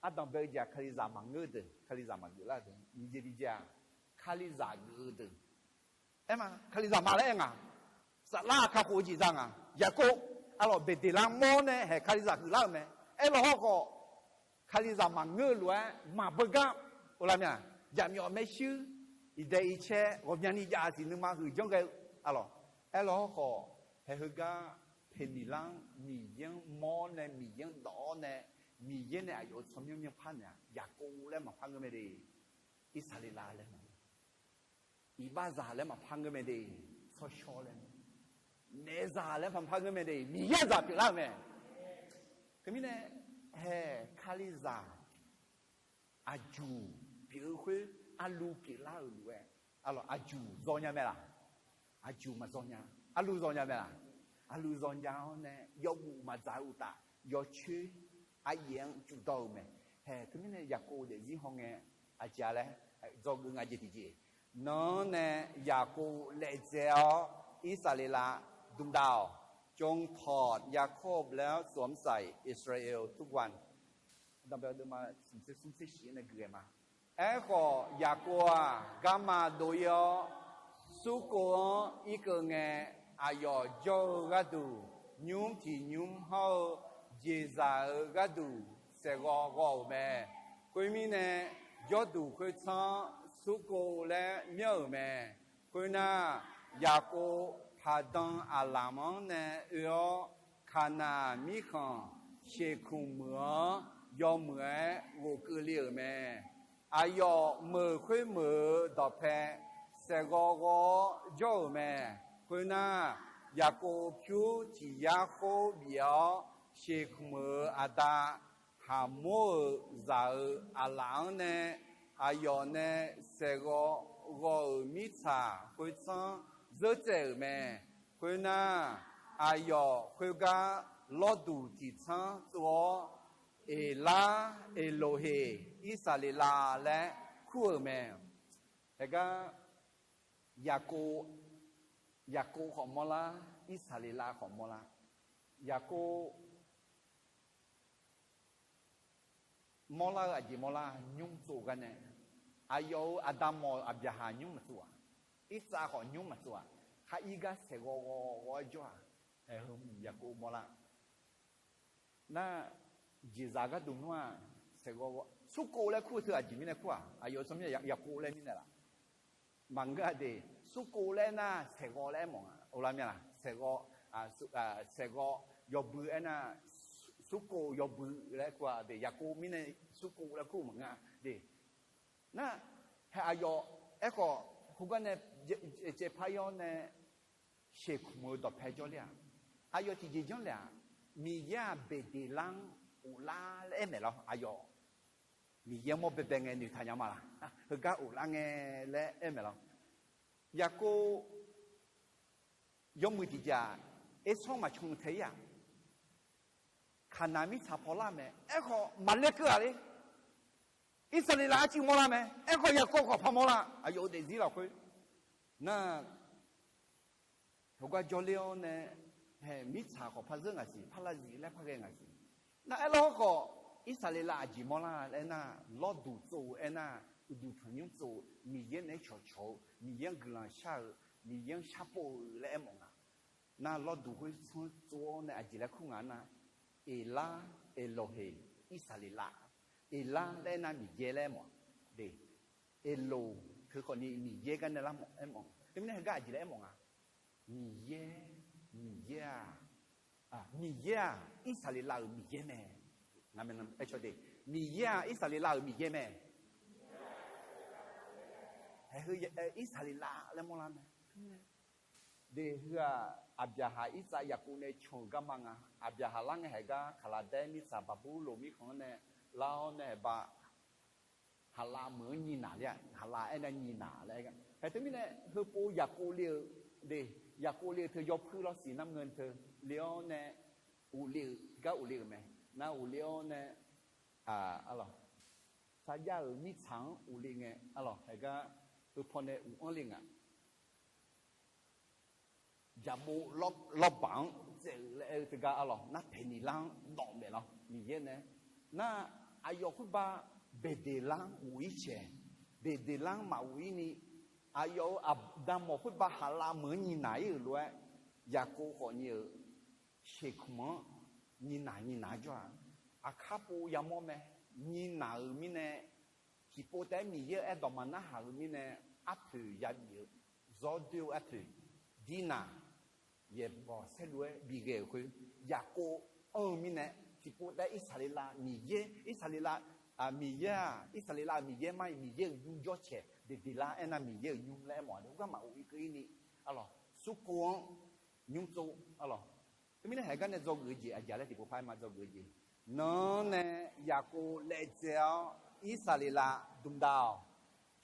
Ardanq bae-eu jeq-aq Kalizaq maqngeur-eu deuq, Kalizaq maqgeuf lar-eu deuq, nyiq jeq tiq jeq-aq, Kalizaq geuf-eu deuq. Aer ma, Kalizaq ma laer aer nga. Saflar kakhof-eu jeq za nga. Yaqkov, a lawq, Beqdeqlar mawr nae haeq Kalizaq geuflar-euq mae. Aerlawr hawrkhawf Kalizaq maqngeur-eu lof-aer maqbeugar, olar mya, jaqmyawf maershuir, iqdae icaer ghawqmyani jav siq nuima huiq janr ghae-eu, a lawq. Aerlawr hawrkhawf haeq heugar Peqniqlar-anr Miqyaer-anr mawr nae Miqyaer-anr dawf-awr nae, Miqyaer nae aqyawf-euq tsawrmyanr myanrpar naeq-aq, Yaqkov laer maqpar ngeur mae de. Irsaqleqlav laer maqngeur. Iqbaxzaq laer maqpar ngeur mae de. Tsawrshawr laer, naeqzaq laer maqpar ngeur mae de. Miqyaer zaq pyeuflar-euq mae. Teumirnae haeq Kalizaq aqjuq pyeuf-eu khoer, arlu pyeuflar-euq lof-aer, a lawq, aqjuq dzaw nya mae laq? Aqjuq maqdzaw nya. Arlu dzaw nya mae laq? Arlu dzaw nya-awr nae yawbuf maqdzaq-eu uqtaf, yawcoer aryaef-anr cufdawr-eu mae. Haeq teumirnae Yaqkov daefzir hawngae aqjeq-a laer dzawgeuf nga jeq tiqjeq. Nan-anr nae Yaqkov laejae-awr Irsaqleqlav dmqdav-awq. จงถอดยาโคบแล้วสวมใส่อิสราเอลทุกวัน Aerkhawf Yaqkov-aq garma dov-ir-awr, smrkov-anr irkeuv ngae, aqyawf jawr-eu gharduq nymr tiq nymr hawr-eu jeqzaq-euq gharduq saeqghawv ghawv-euq mae. Khoermirnae, jawrduq khoertsanr-anr smrkov laer myanr-euq mae. Khoernar, Yaqkov Paqdan aqlamq-anr nae oe-awr, Kaqnaq mirkhanq Sheqkmq meuq-anr yawmuiq-aer ghofkeuv le-euq mae. Aqyawf meuq khoermeuq-euq dawqpae saeqghawv ghawv-awr jawr-euq mae. Khoernar, Yaqkov pyur tiq yar khoer bif-awr, Sheqkmq-euq aqda Haqmor-euq zaq-euq aqlaf-anr nae aqyawf nae saeqghawv ghawv-euq mirtsaq khoertsanr zeur tsaev-euq mae. Khoernar, aqyawf khoergar lawrduq tiq tsanr tsov-awr, Eqlar Eqloqheq Irsaqleqlav laer kur-euq mae. Haegar Yaqkov, Yaqkov khawf mawrlar, Irsaqleqlav khawf mawrlar. Yaqkov mawrlar-eu aqjeq mawrlar, nymr tsov gar nae, aqyawf-euq aqda mawf-euq Aqbyaqhaq nymr maqtsov-aq, Irsaq khawf nymr maqtsov-aq, khar ir gar saeqghawv ghawv ghawv-aer jawr-aq, aer-eu Yaqkov mawrlar. Nar, jeqzaq gharduq nmr-aq, saeqghawv ghawv, smrkov laer kur-eu teu aqjeq mirnae kur-aq, aqyawf tsawrmyanr Yaqkov laer mirnae laf? Maqngeur-a de. Smrkov laer nar saeqghawv laer aermawf nga, olar mya laq? Saeqghawv, saeqghawv yawbui aernar, smrkov yawbui laer kur-a de. Yaqkov mirnae smrkov laer kur maqngeur-a de. Nar, Hae aqyawf, aerkhawf, khoergar nae caevpar-awr nae sheuqkmq-eu dawqpae jawrler-aq, aqyawf tiqjeq janrle-aq, Miqyaer-aq Beqdeqlar-anr ghoflar laer aer maeq lawr. Aqyawf Miqyaer mawr baebae ngae noeqtaq nya ma laq? Heugar ghoflar ngae laer aer maeq lawr. Yaqkov yawmuiq tiqjeq-aq, Ersawr maqcan tae-ir-aq, Kaqnaq mirtsaq pawlar mae. Aerkhawf, maqler keuv-aq le. Irsaqleqlav arcuiv mawrlar mae. Aerkhawf, Yaqkov khawf par mawrlar. Aqyawf-euq daefzir lafkhoer nar, heugar jawrler-awr nae, hae mirtsaq khawf par zeur ngaq siq, par lav zif laer par ghae ngaq siq. Nar aerlar hawrkhawf, Irsaqleqlav aqjeq mawrlar laer aernar, lawrduq tsov-eu aernar, uqduq tanqnymr tsov-eu, Miqyaer naeq-aer cawqcawq-eu, Miqyaer-anr guiqlanq shar-eu, Miqyaer-anr sharpov-eu laer aermawf nga. Nar lawrduq khoertsanr tsov-awr nae aqjeq laer kur nga nar, Eqlar, Elohe, Irsaqleqlav. Eqlar laer aernar Miqyaer laer aermawf de. Elohe teukhawfni Miqyaer gar nae lar aermawf. Teumirnae heugar aqjeq laer aermawf nga. Miqyaer, Miqyaer-aq, Miqyaer-aq Irsaqleqlav-euq Miqyaer mae. Aer caw de. Miqyaer-aq Irsaqleqlav-euq Miqyaer mae. Hae heu Irsaqleqlav laer mawrlar mae. De heu-aq, Aqbyaqhaq, Irsaq, Yaqkov nae can-euq garma nga. Aqbyaqhaq lar ngae haeq gar Kaqlaqdaer mirtsaq Baqburloq mirkhanq-anr nae lar-awr nae haeq ba Haqlav meuq-anr nyiq naq ler-a, Haqlav aernar nyiq naq laer aer gar. Hae teumirnae heupov Yaqkov le-eu de, Yaqkov le-eu teu yawpuir lawrsiq narngeu teu le-awr nae, uqle-eu gar uqle-euq mae. Nar uqle-awr nae, arlawq, sarjax-euq mirtsaq-anr uqle ngae, arlawq, haeq gar heupaw nae uq-anr le nga. Jaqbov lawrbaq-anr tsaev-euq laer aer-eu teugar arlawq, nar paeqniq lar-anr dawf maeq lawr Miqyaer nae. Nar aqyawf khoerba Beqdeqlar-anr ghof-ir caeq, Beqdeqlar-anr maqghof-ir ni, aqyawf-euq aqda mawf khoerba Haqlav meuq-anr nyiq naq-ir-euq lof-aer, Yaqkov khawfni-euq sheuqkmq-anr nyiq naq nyiq naq jawr-aq, aqkar pov yamawr mae. Nyiq naq-euq mirnae, tiqpov taef-aer Miqyaer-euq aerdawq maqnarhaq-euq mirnae, arpoeq yabif-eu, zawr doer-eu arpoeq, dirnaq, yaeqbawq saerlu-aer bighae-euq khoer, Yaqkov anr-eu mirnae, tiqpov taef-aer Irsaqleqlav Miqyaer, Irsaqleqlav, Miqyaer-aq, Irsaqleqlav-euq Miqyaer mar-iq Miqyaer-euq nymr jawr caeq Beqdeqlar aernar Miqyaer-euq nymr laer aermawf-a. Khoergar maqghof-ir keuv-ir ni, arlawq, Surkov-anr nymr tsov, arlawq. Teumirnae haeq gar nae dzawgeuf-eu jeq aqjeq laer tiqpov par-aer ma dzawgeuf-eu jeq. Nan-anr nae Yaqkov laevdzae-awr Irsaqleqlav dmq dav-awq.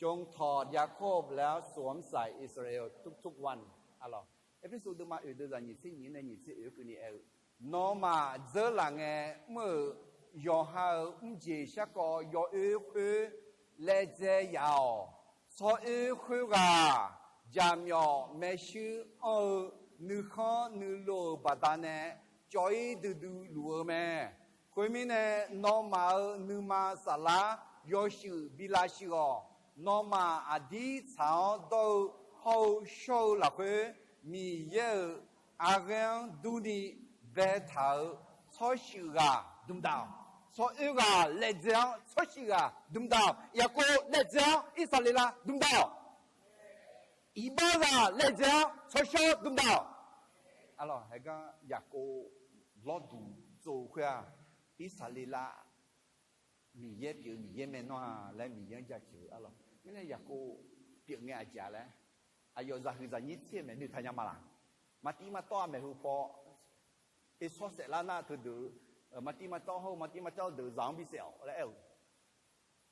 จงถอดยาโคบแล้วสวมใส่อิสราเอลทุกๆวัน arlawq. Erpersu deuvma oeq deuq zaq nyiq tser nyiq-anr nae nyiq tser oeq-anr keuvni aer-eu, Nawmaf dzeurlaf ngae mr-euq yawqha-euq mrjeq shar kawv yawoer khoer laevdzae yaf-awq. Tsawroer khoerghaq jaqmyawf maershuir anr-eu nuikhanr nuilov-euq baqdanae cawv-ir duidui luf-eu mae. Khoermirnae, nawmaf-euq nuima saflar yawshuif bi lavshuif-awq. Nawmaf aqdir tsaq-awr dawr-eu hawr-eu shawr-eu lafkhoer, Miqyaer-euq arghaer-anr durni baetaq-euq tsawrshuif ghaq dmq daq-awq. Tsawroer ghaq laevdzae-awr tsawrshuif ghaq dmq daq-awq. Yaqkov laevdzae-awr Irsaqleqlav dmq daq-awq. Iqbax ghaq laevdzae-awr tsawrshawr dmq daq-awq. Arlawq, haeq gar Yaqkov lawrduq tsov-eu khoer-aq, Irsaqleqlav Miqyaer pyeuf-eu Miqyaer mae nawr-a laer Miqyaer-anr jaceuq-eu arlawq. Mirnae Yaqkov pyeuf ngae aqjeq-a laer, aqyawf zaqhuiq zaqnyir tser-eu mae noeqtaq nya ma laq? Maqtiv maqtawv-aq maeqhu paw, Ersawr saeflar nar teudeuq, maqtiv maqtawv hawr-eu maqtiv maqtawv deuq zaq-anr bisaef-awq laer aer-eu.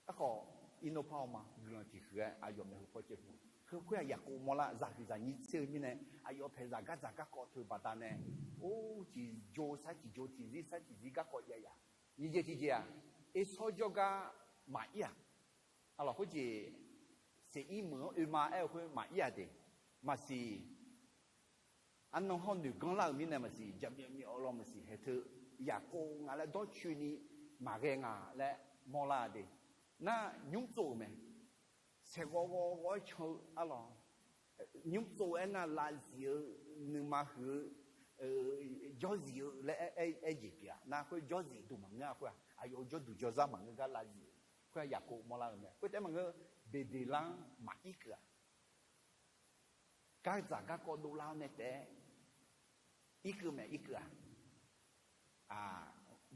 Aerkhawf, irnov par-awr ma guiqlanq tiqhuiq-aer aqyawf maeqhu paw caev hu. Heu khoer-aq Yaqkov mawrlar zaqhuiq zaqnyir tser-eu mirnae, aqyawf paeq zaq gar dzaq garkawv teu baqdanae, or, tiqjo sar tiqjo tiqzir sar tiqzir garkawv jav yaf. Nyiq jeq tiqjeq-aq, Ersawr jawrgar maqir-aq, arlawq, khoerjeq seqir meuq-anr oe ma aer-eu khoer maqir-aq de, maqsiq. Arnan hawr noeq ganr lar-euq mirnae maqsiq, jaqmyawf myawf-eu lawr maqsiq, haeq teu Yaqkov nga laer dawrcoeni maqghae nga laer mawrlar de. Nar nymr tsov-euq mae. Saeqghawv ghawv ghawv-aer can-eu arlawq. Nymr tsov-eu aernar lavzif-eu, nuima huiq-eu, jawrzif-eu laer aer jeq pyeuf-a. Nar khoer jawrzif duq maqngeur-a khoer-aq, aqyawf-euq jawrduq jawrzar maqngeur gar lavzif-eu khoer-aq Yaqkov mawrlar-eu mae. Khoertaef maqngeur, Beqdeqlar-anr maqir keuv-aq. Gardzaq garkawv dovlar-awr nae taef-aer irkeuv mae, irkeuv-aq.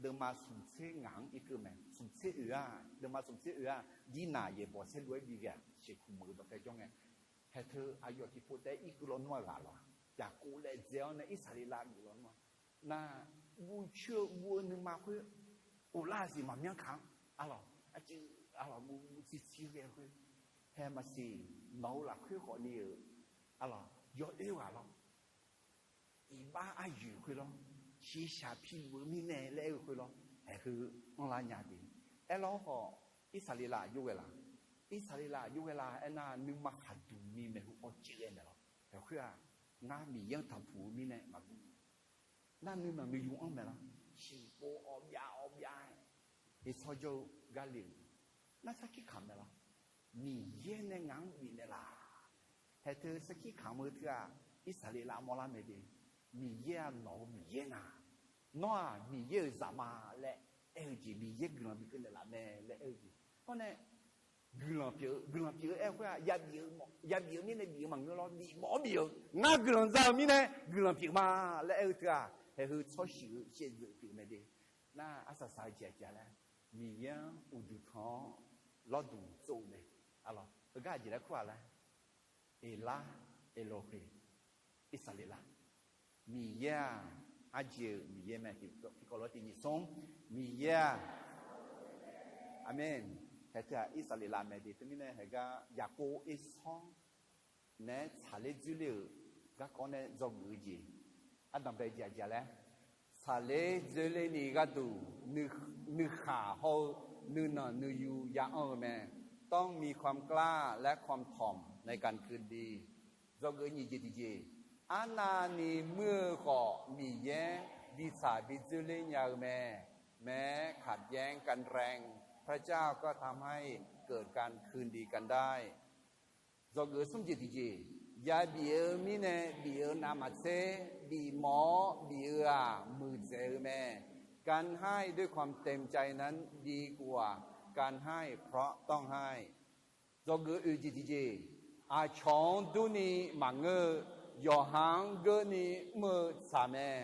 deuvma smq tser ngaq-anr irkeuv mae. Smq tser oeq-aq, deuvma smq tser oeq-aq, dirnaq yaeqbawq saerlu-aer bi ghae-aq, sheuqkuq meuq-eu dawqpae jawr ngae, haeq teu aqyawf tiqpov taef-aer irkeuv lawnmr-aq ghaq lawq. Yaqkov laejae-awr nae Irsaqleqlav geuf lawnmr-a. Nar, guv coer-eu guv-eu nuima khoer, ghoflar-aq siq maqmyanr kaq-anr, arlawq, arcuiv, arlawq, guv guv tsiqtsiq ghae-eu khoer, haeq maqsiq, nawq-eu lafkhoer khawfni-euq, arlawq, yawoer ghaq lawr. Iqbax aryoeq khoer lawr, shiqshaq piluf-eu mirnae laer aer-eu khoer lawr, haeq heu anrlar nya de. Aerlawr khawf, Irsaqleqlav aqjox ghae la? Irsaqleqlav aqjox ghae la aernar, nuima khaqduq ni maeqhu kawv caev ghae naeq lawr. Haeq khoer-aq, ngar Miqyaer-anr tanqpuq-eu mirnae maqguv. Nar nuinanq nuiyu-anr maeq lawr. Sheuqpov awv byav awv byav-aer, heqsawr jawr-eu gar le-euq, nar sarkir kamq mae lawr. Miqyaer nae ngaq-anr bifnaeq laf. Haeq teu sarkir kamq-eu teu-aq, Irsaqleqlav mawrlar mae de. Miqyaer-aq nawq-eu Miqyaer nga. Nawr-aq Miqyaer-euq zaqma laer aer-eu jeq, Miqyaer guiqlanq bikeuv naeqlaf mae laer aer-eu jeq. Hawr nae guiqlanq pyeuf-eu, guiqlanq pyeuf-eu aer-eu khoer-aq, yabif-eu, yabif-eu mirnae bif-eu maqngeur lawr, bifmawf-awr bif-eu, ngar guiqlanq za-eu mirnae guiqlanq pyeuf ma laer aer-eu teu-aq, haeq heu tsawrshuif-eu shaevdzeuf pyeuf mae de. Nar arsaq saq-eu jeq aqjeq laer, Miqyaer-anr uqduq tanq-awr lawrduq tsov-eu mae. Arlawq, heugar aqjeq laer kur-aq laer, Eqlar, Elohe, Irsaqleqlav. Miqyaer-aq, arjeq-euq Miqyaer mae. Tiqkawv lof-aer tiqnyif smr, Miqyaer-aq, aqmeq. Haeq teu-aq Irsaqleqlav mae de. Teumirnae haeq gar Yaqkov Ersawr naeq-aer tsaqler dzoerler-euq garkawv nae dzawgeuf-eu jeq, ardanqbae jeq aqjeq laer, tsaqler dzoerler ni gharduq, nuikhaq hawr-eu nuinanq nuiyu ya anr-eu mae. Tawrmi ความกล้า และความถ่อมในการคืนดี Dzawgeuf nyiq jeq tiqjeq, arnavni muir-eu khawf Miqyaer bitsaq bi dzoerler nya-eu mae. แม้ขัดแย้งกันแรง พระเจ้าก็ทำให้เกิดการคืนดีกันได้ Dzawgeuf smr jeq tiqjeq, yabif-eu mirnae bif-eu navmaqtser, bifmawf-awr bif-eu-aq muiqdzaeq-eu mae. การให้ด้วยความเต็มใจนั้นดีกว่าการให้เพราะต้องให้ Dzawgeuf oeq jeq tiqjeq, aqcawq-anr durni maqngeur-eu, yawqha-anr geurni mr-eu tsaq mae.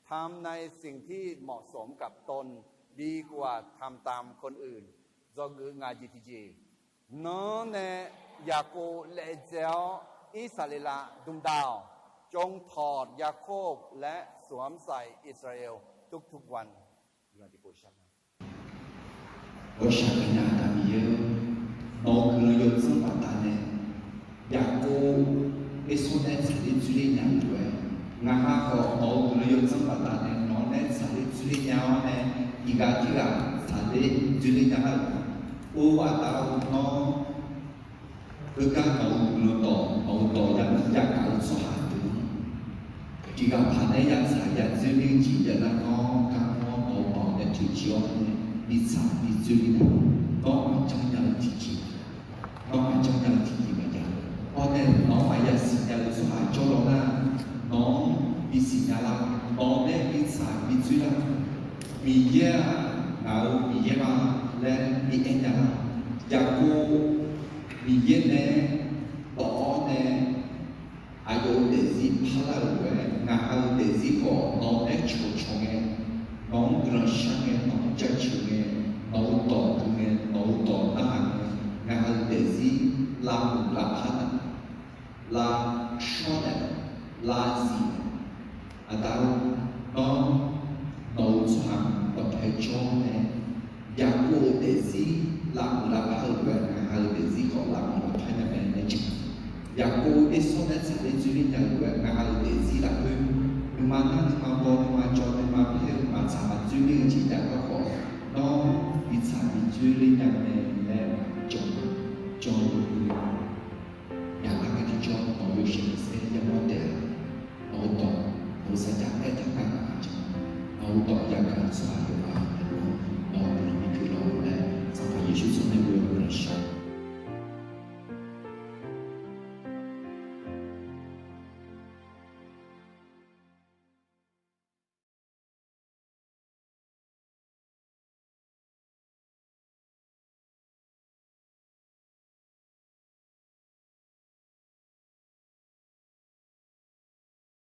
ทำในสิ่งที่เหมาะสมกับตนดีกว่าทำตามคนอื่น Dzawgeuf ngaq jeq tiqjeq, Nawr nae Yaqkov laejae-awr Irsaqleqlav dmq da-awq. จงถอดยาโคบและสวมใส่อิสราเอลทุกๆวัน Ghawqshaq kanya Aqda Miqyaer-or, nawq-euq guiqlanq yawdzanr baqdanae, Yaqkov Ersawr nae tsaqler dzoerler nya-eu lof-aer, ngaq ha khawf nawq-euq guiqlanq yawdzanr baqdanae nawq-anr nae tsaqler dzoerler nya-awr nae, tiqghaq tirghaq tsaqler dzoerler nya-eu, or Aqda-or, nawr heugar nawq-euq guiqlanq dawq, nawq-euq dawq yagaq-eu tsawrhaq deuq-anr tiqghaq paq nae yatsaq yadzoer ler-eu jeq jav nar, nawr gar-anr nawq-euq dawq nae toeqciv-awr nae bitsaq bidzoerler nya, nawr maqjanr nya-eu tiqjeq, nawr maqjanr nya-eu tiqjeq maqjav. Hawr nae nawq-anr maqya siqnya-eu tsawrhaq jawrlaw nar, nawq-anr bisiqnya lar, nawq nae bitsaq bidzoer lar. Miqyaer-aq, ngaq-euq Miqyaer ma laer bi aer nya lar. Yaqkov Miqyaer nae dawq-awr nae aqyawf-euq daefzir parlar-euq lof-aer, ngaq ha-euq daefzir khawf nawq-anr aer cawqcawq ngae, nawq-anr guiqlanq shar ngae, nawq-anr jaceuq ngae, nawq-euq dawq dui ngae, nawq-euq dawq narhaq ngae, ngaq ha-euq daefzir lavmuiq lavpar naeq, lavshawr naeq, lavzif naeq, Aqda-or, nawr nawq-euq tsawrhaq dawqpae jawr nae, Yaqkov-euq daefzir lavmuiq lavpar-euq lof-aer, ngaq ha-euq daefzir khawf lavmuiq lavpar nya mae laer jan. Yaqkov Ersawr nae tsaqler dzoerler nya-eu lof-aer, ngaq ha-euq daefzir lafkhoer nuima nar nuima baw nuima jawr nuima paer-eu maqtsaq maqdzoerler-eu jeq jav gar khawf, nawr bitsaq bidzoerler nya mae laer jan, jan-eu lof-aer, yaqlar ngae tiqjawr nawq-euq yawshaef khanqsaer yamawr taef-a. Nawq-euq dawq, nawq-euq sarjax aertaq gar ngaq-anr jan, nawq-euq dawq yagaq-eu tsawrhaq yawqghaq-anr nae, nawq-euq guiqlanq bipyeuf lawr-eu laer, Sanqpaq Yeqsur tsawrmyanr lof-aer guiqlanq shar